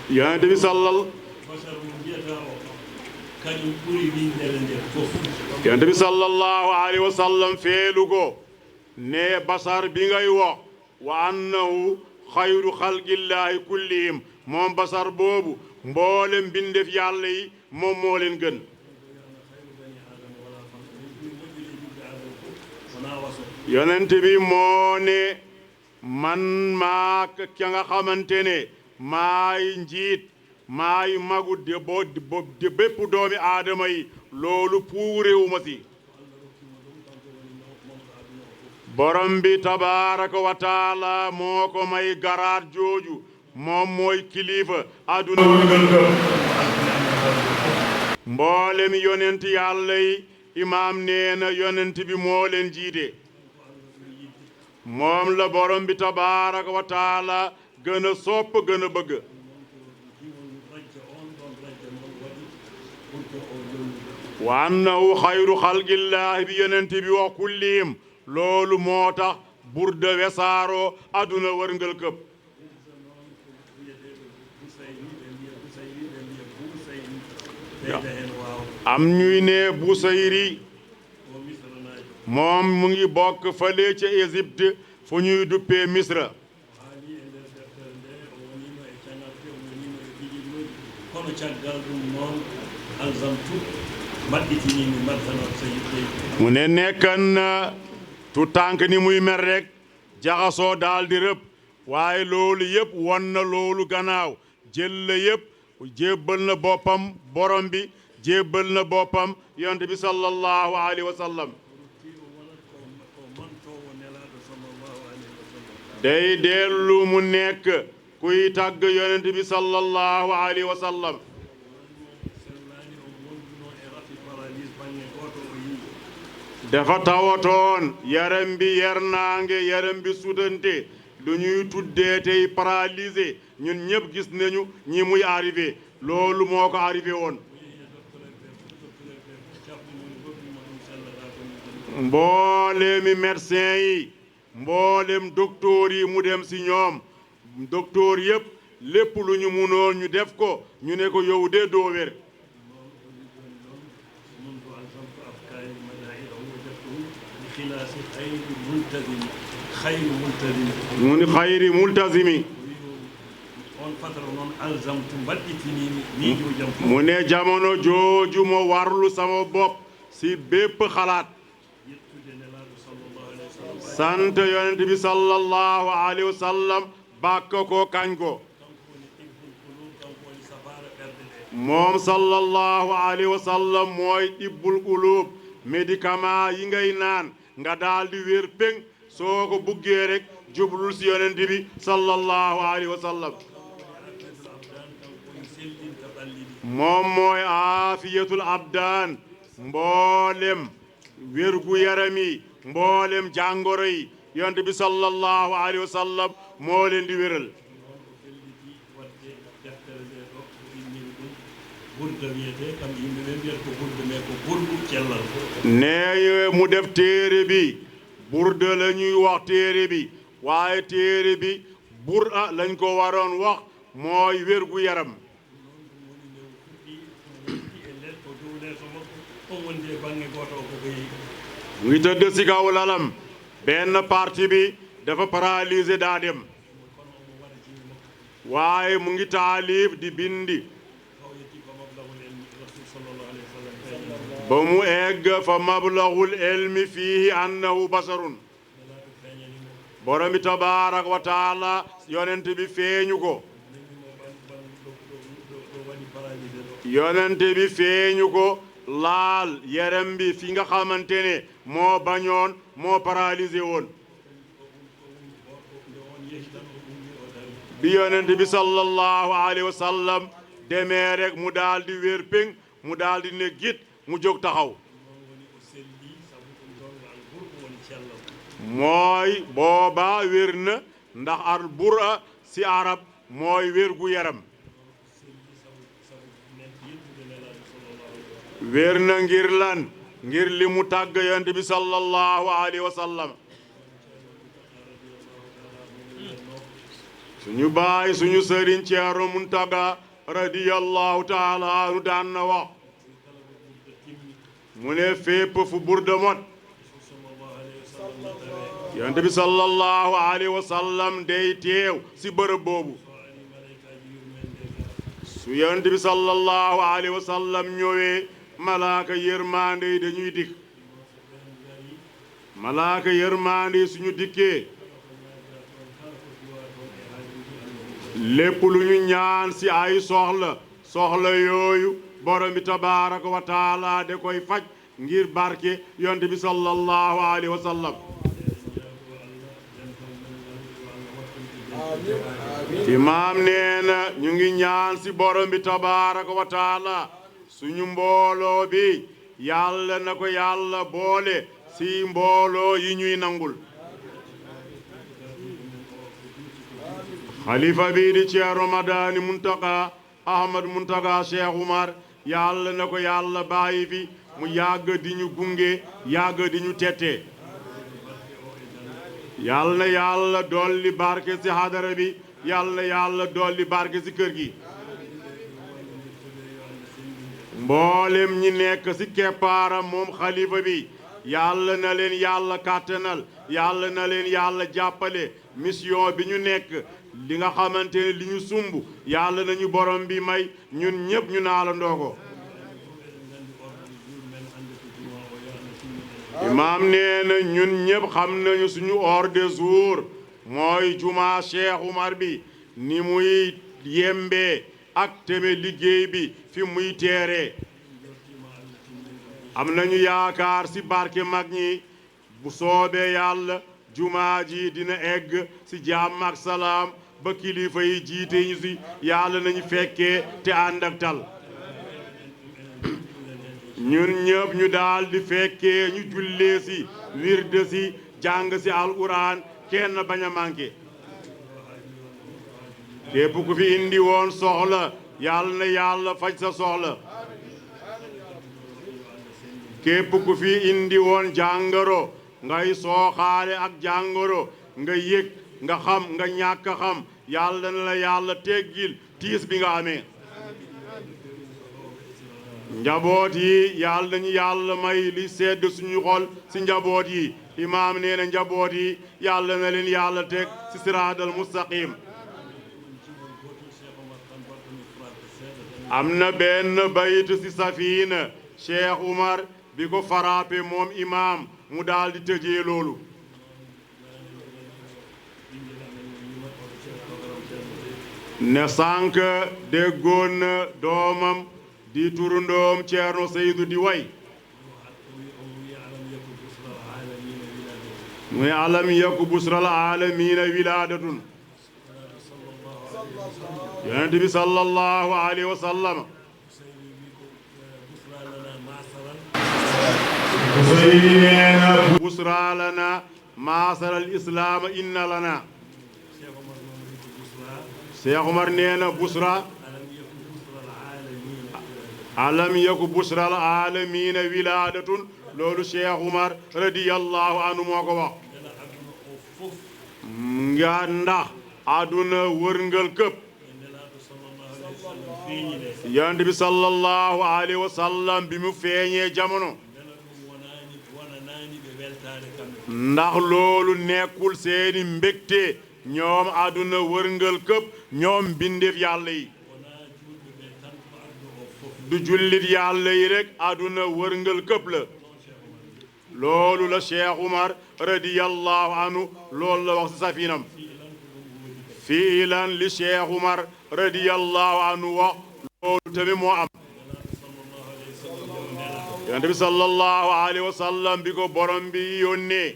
Yonent bi sallal-, Yonent bi sallallahu alayhi wa sallam feelu ko ne basar bi ngay wax, wa annahu xayru xalqillaahi kullihim, moom basar boobu mboolem mbindeef Yàlla yi moom moo leen gën. Yonent bi moo ne, man maa ka nga xamante ne maay njiit, maay magu de bo, bo, de bépp doomi aadama yi, loolu puugarewuma si. Borom bi tabaaraka wa taala moo ko may garaat jooju, moom mooy kilifa àdduna wërngal këpp. Mboolem yonent Yàlla yi, Imaam nee na yonent bi moo leen jiite. Moom la Borom bi tabaaraka wa taala gën a sopp, gën a bëgg. Wa annahu xayru xalqillaahi, bi yonent bi wax, kullihim. Loolu moo tax Burda wesaaroo àdduna wërngal këpp. Am ñuy ne Busayri, moom mu ngi bokk fële ca Égypte, fu ñuy duppee Misra. Kono caggal ɗum noon, alzamtu, mbaɗɗitiniimi madhhab Sayyid Sayyid. Mu ne nekkan na tu tànk ni muy mel rek, jaxasoo daal di rëb. Waaye loolu yépp won na loolu gannaaw, jël la yépp, jébbal na boppam Borom bi, jébbal na boppam Yonent bi sallallahu alayhi wa sallam. Day dellu mu nekk kuy tagg Yonent bi sallallahu alayhi wa sallam. Dafa tawatoon, yaram bi yernaange, yaram bi sutante, lu ñuy tuddee tey paralysé. Ñun ñépp gis nañu ñi muy arrivé. Loolu moo ko arrivé woon. Mboolemi médecin yi, mboolem docteur yi, mu dem ci ñoom. Docteur yépp, lépp lu ñu mënoon ñu def ko, ñu ne ko yow de doo wér. Mu ni xayri multazimi. On fatara noon alzamtu, mbaɗɗitiniimi miijooji am fof. Mu ne jamono jooju mo warlu sama bopp si bépp xalaat. Yettude Nelaaɗo sallallahu alayhi wa sallam. Sant Yonent bi sallallahu alayhi wa sallam, bàkk ko, kañ ko. Kanko woni tibbul quluub, kanko woni safaara ɓerɗe ɗe. Moom sallallahu alayhi wa sallam mooy tibbul quluub, médicament yi ngay naan, nga daal di wér péng. Soo ko buggee rek, jublul si Yonent bi sallallahu alayhi wa sallam. Moom mooy aafiyatul abdaan, mboolem wérgu yaram yi, mboolem jàngoro yi, Yonent bi sallallahu alayhi wa sallam moo leen di wéral. Deftere nde ɗo, ko inniri ɗum Burda wiyetee, kam yimɓe ɓe mbiyata ko Burda, mais ko Burdu cellal. Ne mu def téere bi, Burda la ñuy wax téere bi, waaye téere bi Burda lañ ko waroon wax, mooy wérgu yaram. Noon ɗum woni nde o fuɗɗi, omo yettii e nder, o dow leeso makko, on wondi e baŋŋe gooto o, koko yehi. Mu ngi tëdd si kaw lalam, benn partie bi dafa paralysé, daa dem. Waaye mu ngi taalif di bindi. Ba mu egg fa mablaghul ilmi fiihi annahu basharun. Borom bi tabaaraka wa taala, Yonent bi feeñu ko. Yonent bi feeñu ko, laal yaram bi fi nga xamante ne moo bañoon, moo paralysé woon. Bi Yonent bi sallallahu alayhi wa sallam demee rek, mu daal di wér péng, mu daal di ne git, mu jóg taxaw. Mooy booba wér na, ndax al bura si arab mooy wér gu yaram. Wér na ngir lan? Ngir li mu tagg Yonent bi sallallahu alayhi wa sallam. Suñu baay, suñu sëriñ Ceerno Muntaga radiyallahu taala anhu daan na wax, mu ne fépp fu Burda mot, Yonent bi sallallahu alayhi wa sallam day teew si bërëb boobu. Su Yonent bi sallallahu alayhi wa sallam ñëwee, malaaka yërmande yi dañuy dikk. Malaaka yërmande yi suñu dikkee, lépp lu ñu ñaan si ay soxla, soxla yooyu Borom bi tabaaraka wa taala da koy faj ngir barke Yonent bi sallallahu alayhi wa sallam. Imaam nee na ñu ngi ñaan si Borom bi tabaaraka wa taala Suñu mbooloo bi, Yàlla na ko Yàlla boole si mbooloo yi ñuy nangul. Xalifa bi di Ceerno Madani Muntaka, Ahmad Muntaka Cheikh Umar, Yàlla na ko Yàlla bàyyi fi, mu yàgg di ñu gunge, yàgg di ñu tette. Yàlla na Yàlla dolli barke si hadara bi, Yàlla na Yàlla dolli barke si kër gi. Mboolem ñi nekk si keppaaram moom xalifa bi, Yàlla na leen Yàlla kàttanal, Yàlla na leen Yàlla jàppale. Mission bi ñu nekk, li nga xamante ne li ñu sumb, Yàlla nañu borom bi may ñun ñépp ñu naalandoo ko. Imaam nee na ñun ñépp xam nañu suñu ordre de jour mooy juma Cheikh Umar bi, ni muy yembee ak tamit liggéey bi fi muy teeree. Am nañu yaakaar si barke mag ñi, bu soobee Yàlla, jumaa ji dina egg si jàmm ak salaam, ba kilifa yi jiite ñu si, Yàlla nañu fekkee te ànd ak tal. Ñun ñépp ñu daal di fekkee, ñu jullee si, wirde si, jàng si Alquran, kenn bañ a manqué. Képp ku fi indi woon soxla, Yàlla na Yàlla faj sa soxla. Képp ku fi indi woon jàngoro, ngay sooxaale ak jàngoro, nga yëg, nga xam, nga ñàkk a xam, Yàlla na la Yàlla teggil tiis bi nga amee. Njaboot yi, Yàlla nañu Yàlla may li sedd suñu xol si njaboot yi. Imaam nee na njaboot yi, Yàlla na leen Yàlla teg si siraatal mustaqim. Am na benn bayt si Safiina, Cheikh Umar bi ko frappé moom imaam, mu daal di tëjee loolu. Ne sànq déggoon na doomam di turandoom Ceerno Seydu di way. Mu ne, "Alam yaku busral aalamiina wilaadatun." Yonent bi sallallahu alayhi wa sallam. Busra lana, maasara al islaama inna lana. Cheikh Umar nee na busra. Alam yaku busral aalamiina wilaadatun. Loolu Cheikh Umar radiyallahu anhu moo ko wax. Nga ndax àdduna wërngal këpp. Yonent bi sallallahu alayhi wa sallam bi mu feeñee jamono. Ndax loolu nekkul seeni mbégte ñoom àdduna wërngal këpp, ñoom mbindeef Yàlla yi. Du jullit Yàlla yi rek, àdduna wërngal këpp la. Loolu la Cheikh Umar radiyallahu anhu, loolu la wax si safinam. Fiilan li Cheikh Umar radiyallahu anhu wax, loolu tamit moo am. Yonent bi sallallahu alayhi wa sallam bi ko borom bi yónnee.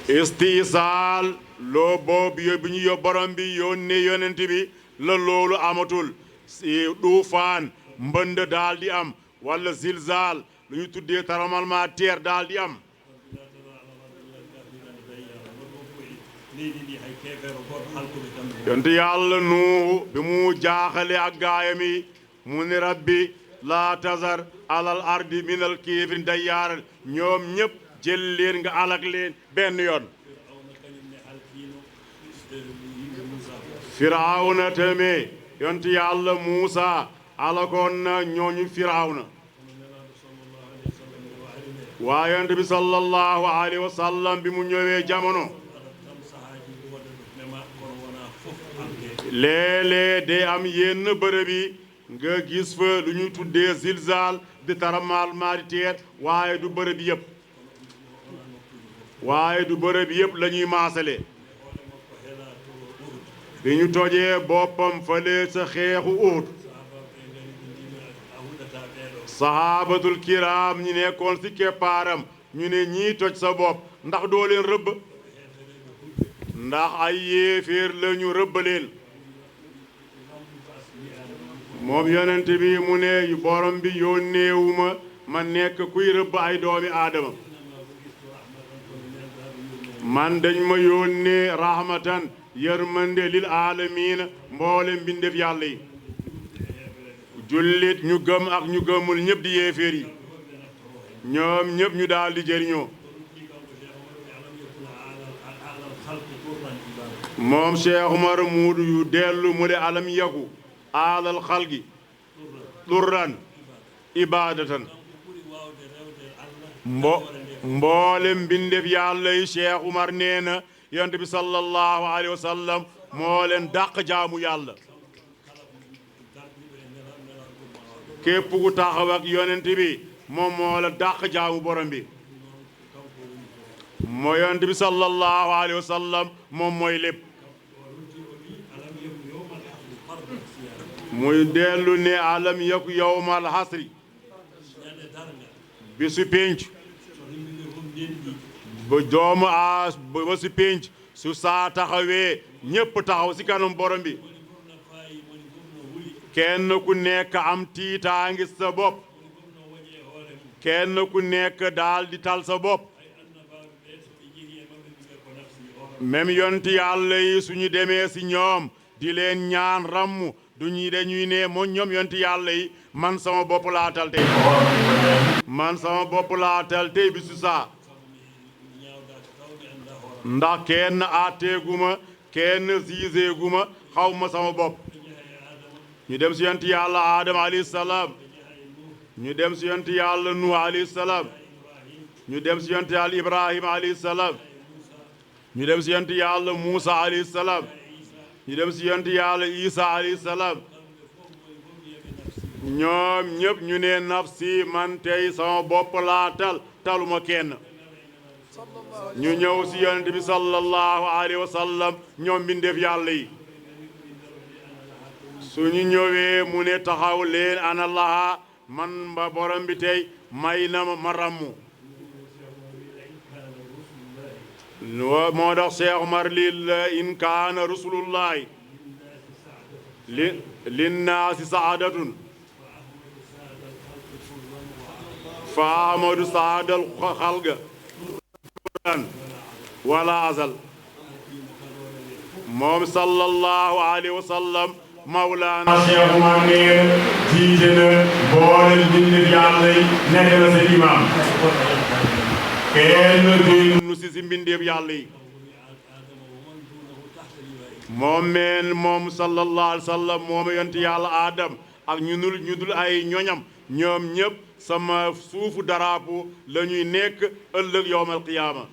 Istisaal, loo boobu yo-, bi ñu yo-, borom bi yónnee yonent bi, la loolu amatul. Si duufaan, mbënd daal di am, wala zilzaal, lu ñu tuddee tremblement de terre daal di am. Yonent Yàlla Nuuhu, bi mu jaaxale ak gaayam yi, mu ne, "Rabbi, laa tazar alal ardi minal kaafiriina dayyaaran." Ñoom ñépp jël leen, nga alak leen benn yoon. Firawna tamit, yonent Yàlla Muusa alakoon na ñooñu Firawna. Waaye yonent bi sallallahu alayhi wa sallam bi mu ñëwee jamono, léeg-léeg day am yenn bërëb yi nga gis fa lu ñuy tuddee zilzaal di tremblement de terre, waaye du bërëb yépp. Waaye du bërëb yépp la ñuy maasale. Bi ñu tojee boppam fële sa xeexu Uhud, sahabatul kiram ñi nekkoon ci keppaaram, ñu ne, "Ñii toj sa bopp, ndax doo leen rëbb?" Ndax ay yéeféer lañu, rëbb leen. Moom yonent bi mu ne, yu borom bi yónneewuma ma nekk kuy rëbb ay doomi aadama. Man dañ ma yónnee rahmatan, yërmande, lil aalamiina, mboolem mbindeef Yàlla yi. Jullit ñu gëm ak ñu gëmul ñépp di yéeféer yi. Ñoom ñépp ñu daal di jëriñoo. Moom Cheikh Umar Muudu yu dellu mu de alam yaku aalal xalqi durran ibadatan. Mbo mboolem mbindeef Yàlla yi, Cheikh Umar nee na yonent bi sallallahu alayhi wa sallam moo leen dàq jaamu Yàlla. Képp ku taxaw ak yonent bi, moom moo la dàq jaamu borom bi. Moo yonent bi sallallahu alayhi wa sallam, moom mooy lépp. Muy dellu ne alam yaku yawmal hasri, bisu pénc, ba joomu a ba bisu pénc, su saa taxawee, ñépp taxaw ci kanam borom bi. Kenn ku nekk am tiitaangi sa bopp. Kenn ku nekk daal di tal sa bopp. Même yonti Yàlla yi, suñu demee ci ñoom di leen ñaan rammu, duñu dañuy ne, moo ñoom yonti Yàlla yi, man sama bopp laa tal tey. Man sama bopp laa tal tey bisu saa. Ndax kenn àtteeguma, kenn jugeeguma, xawma sama bopp. Ñu dem ci yonti Yàlla Adam alayhi salaam. Ñu dem ci yonti Yàlla Nuh alayhi salaam. Ñu dem ci yonti Yàlla Ibrahim alayhi salaam. Ñu dem ci yonti Yàlla Muusa alayhi salaam. Ñu dem ci yonti Yàlla Isa alayhi salaam. Ñoom ñépp ñu ne, nafsi, man tey sama bopp laa tal, taluma kenn. Ñu ñëw ci yonent bi sallallahu alayhi wa sallam, ñoom mbindeef Yàlla yi. Suñu ñëwee mu ne, taxaw leen, ana laha, man ba borom bi tey may na ma ma rammu. Wa- moo tax Cheikh Omar lil in kaana rasulullahi li linnaasi saadatun fa ahmadu saadal xalqa wala azal. Moom sallallahu alayhi wa sallam, Mawlaana Cheikh Oumar nee na, jiite na mboolem mbindeef Yàlla yi, nekk na seen imaam. Kenn génnu si si mbindeef Yàlla yi. Moom meen, moom sallallahu alayhi wa sallam, moom yonti Yàlla Adam ak ñu dul, ñu dul ay ñoñam, ñoom ñépp sama suufu daraapo la ñuy nekk ëllëg yowmal qiyaama.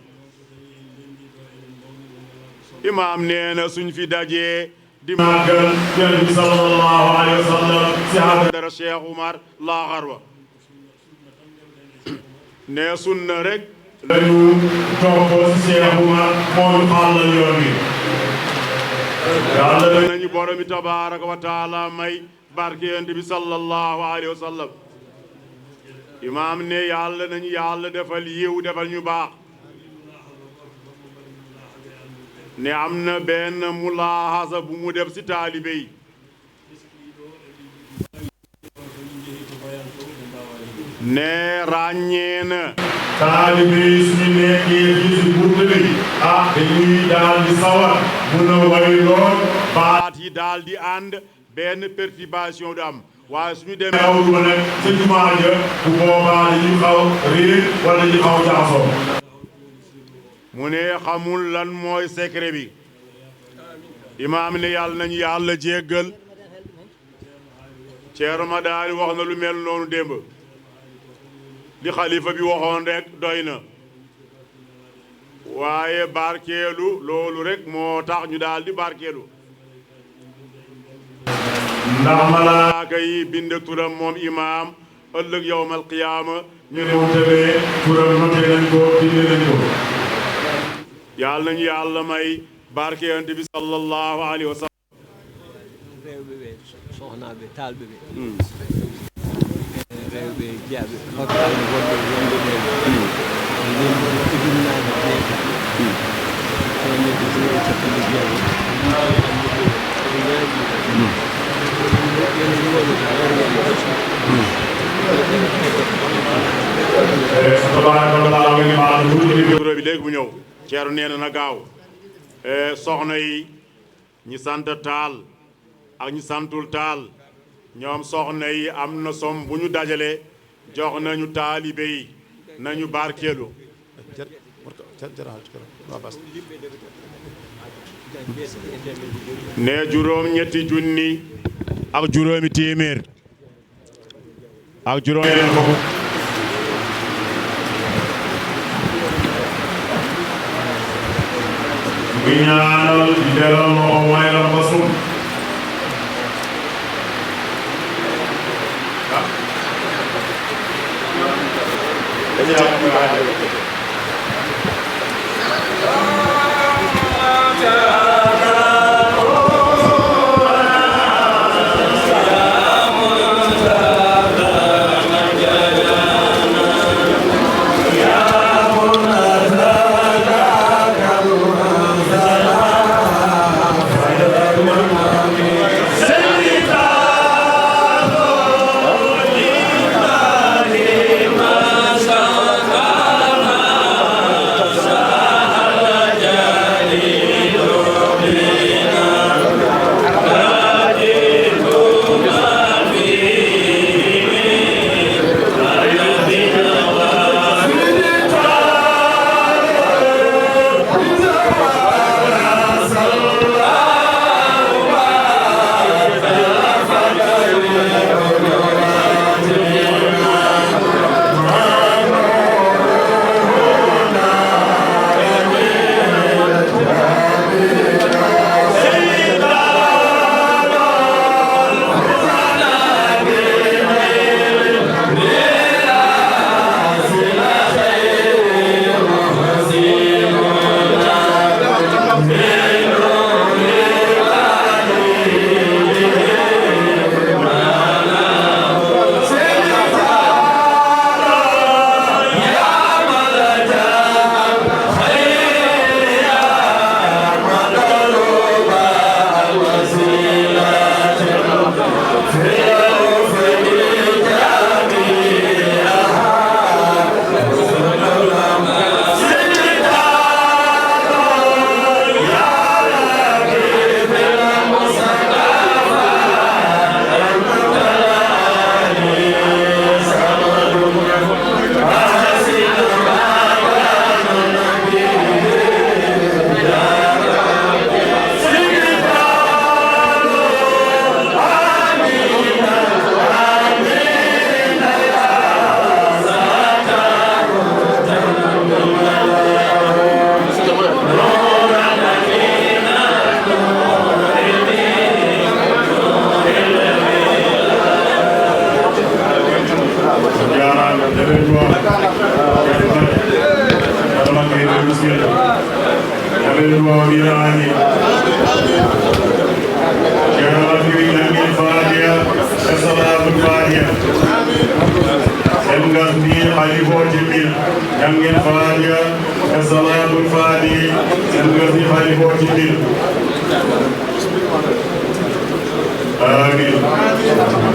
Imaam nee na, suñ fi dajee di màggal Yonent bi sallallahu alayhi wa sallam si hadara Cheikh Oumar Laxarwa, ne sunna rek lañu topp si Cheikh Oumar, moo ñu xàllal yoon wi. Yàlla nañu Borom bi tabaaraka wa taala may barke Yonent bi sallallahu alayhi wa sallam. Imaam ne, Yàlla nañu Yàlla defal yiw, defal ñu baax. Ne am na benn mulaahaza bu mu def si taalibe yi. Ne ràññee na. Taalibe yi suñu nekkee fii si burdu bi, ah, dañuy daal di sawar, mun a way lool, baat yi daal di ànd, benn perturbation du am. Waaye suñu demee awru ba nag sa jumaa ja, bu boobaa dañuy xaw réer wala ñu xaw jaxasoo. Mu ne xamul lan mooy secret bi. Imaam ne, Yàlla nañu Yàlla jéggal. Ceerno Madani wax na lu mel noonu démb. Li xalifa bi waxoon rek doy na. Waaye barkeelu, loolu rek moo tax ñu daal di barkeelu. Ndax malaaka yi bind turam moom imaam, ëllëg yowmal qiyaama, ñu ne mu tëbee turam noté nañ ko, bind nañ ko. Yàlla nañu Yàlla may barke Yonent bi sallallahu alayhi wa sallam. Rewɓe ɓe, so- sohnaaɓe, taalɓe ɓe. Hmm. E rewɓe jeyaaɓe, hokkaaɓe wonɓe, wonɓe ɓe. Hmm. Nden ɗo ujunnaji jeetati. Hmm. Teemedde jeego e capanɗe jeego. Hmm. Eh, tabaarakallah, woni maa ɗum ɗum. Yewrooɓe léegi mu ñëw. Ceerno nee na na gaaw. Eh, soxna yi, ñi sant Taal ak ñi santul Taal, ñoom soxna yi am na som bu ñu dajale, jox nañu taalibe yi, nañu barkeelu. Ne juróom ñetti junni ak juróomi téeméer ak juróom. Ngi ñaanal di beral loxo wayral basum. Amin. Ceerno Abdou jangin Faatiha e Salaatul Faatiha. En ngardi Xalifa o timmina. Jangin Faatiha e Salaatul Faatiha. En ngardi Xalifa o timmina. Amin.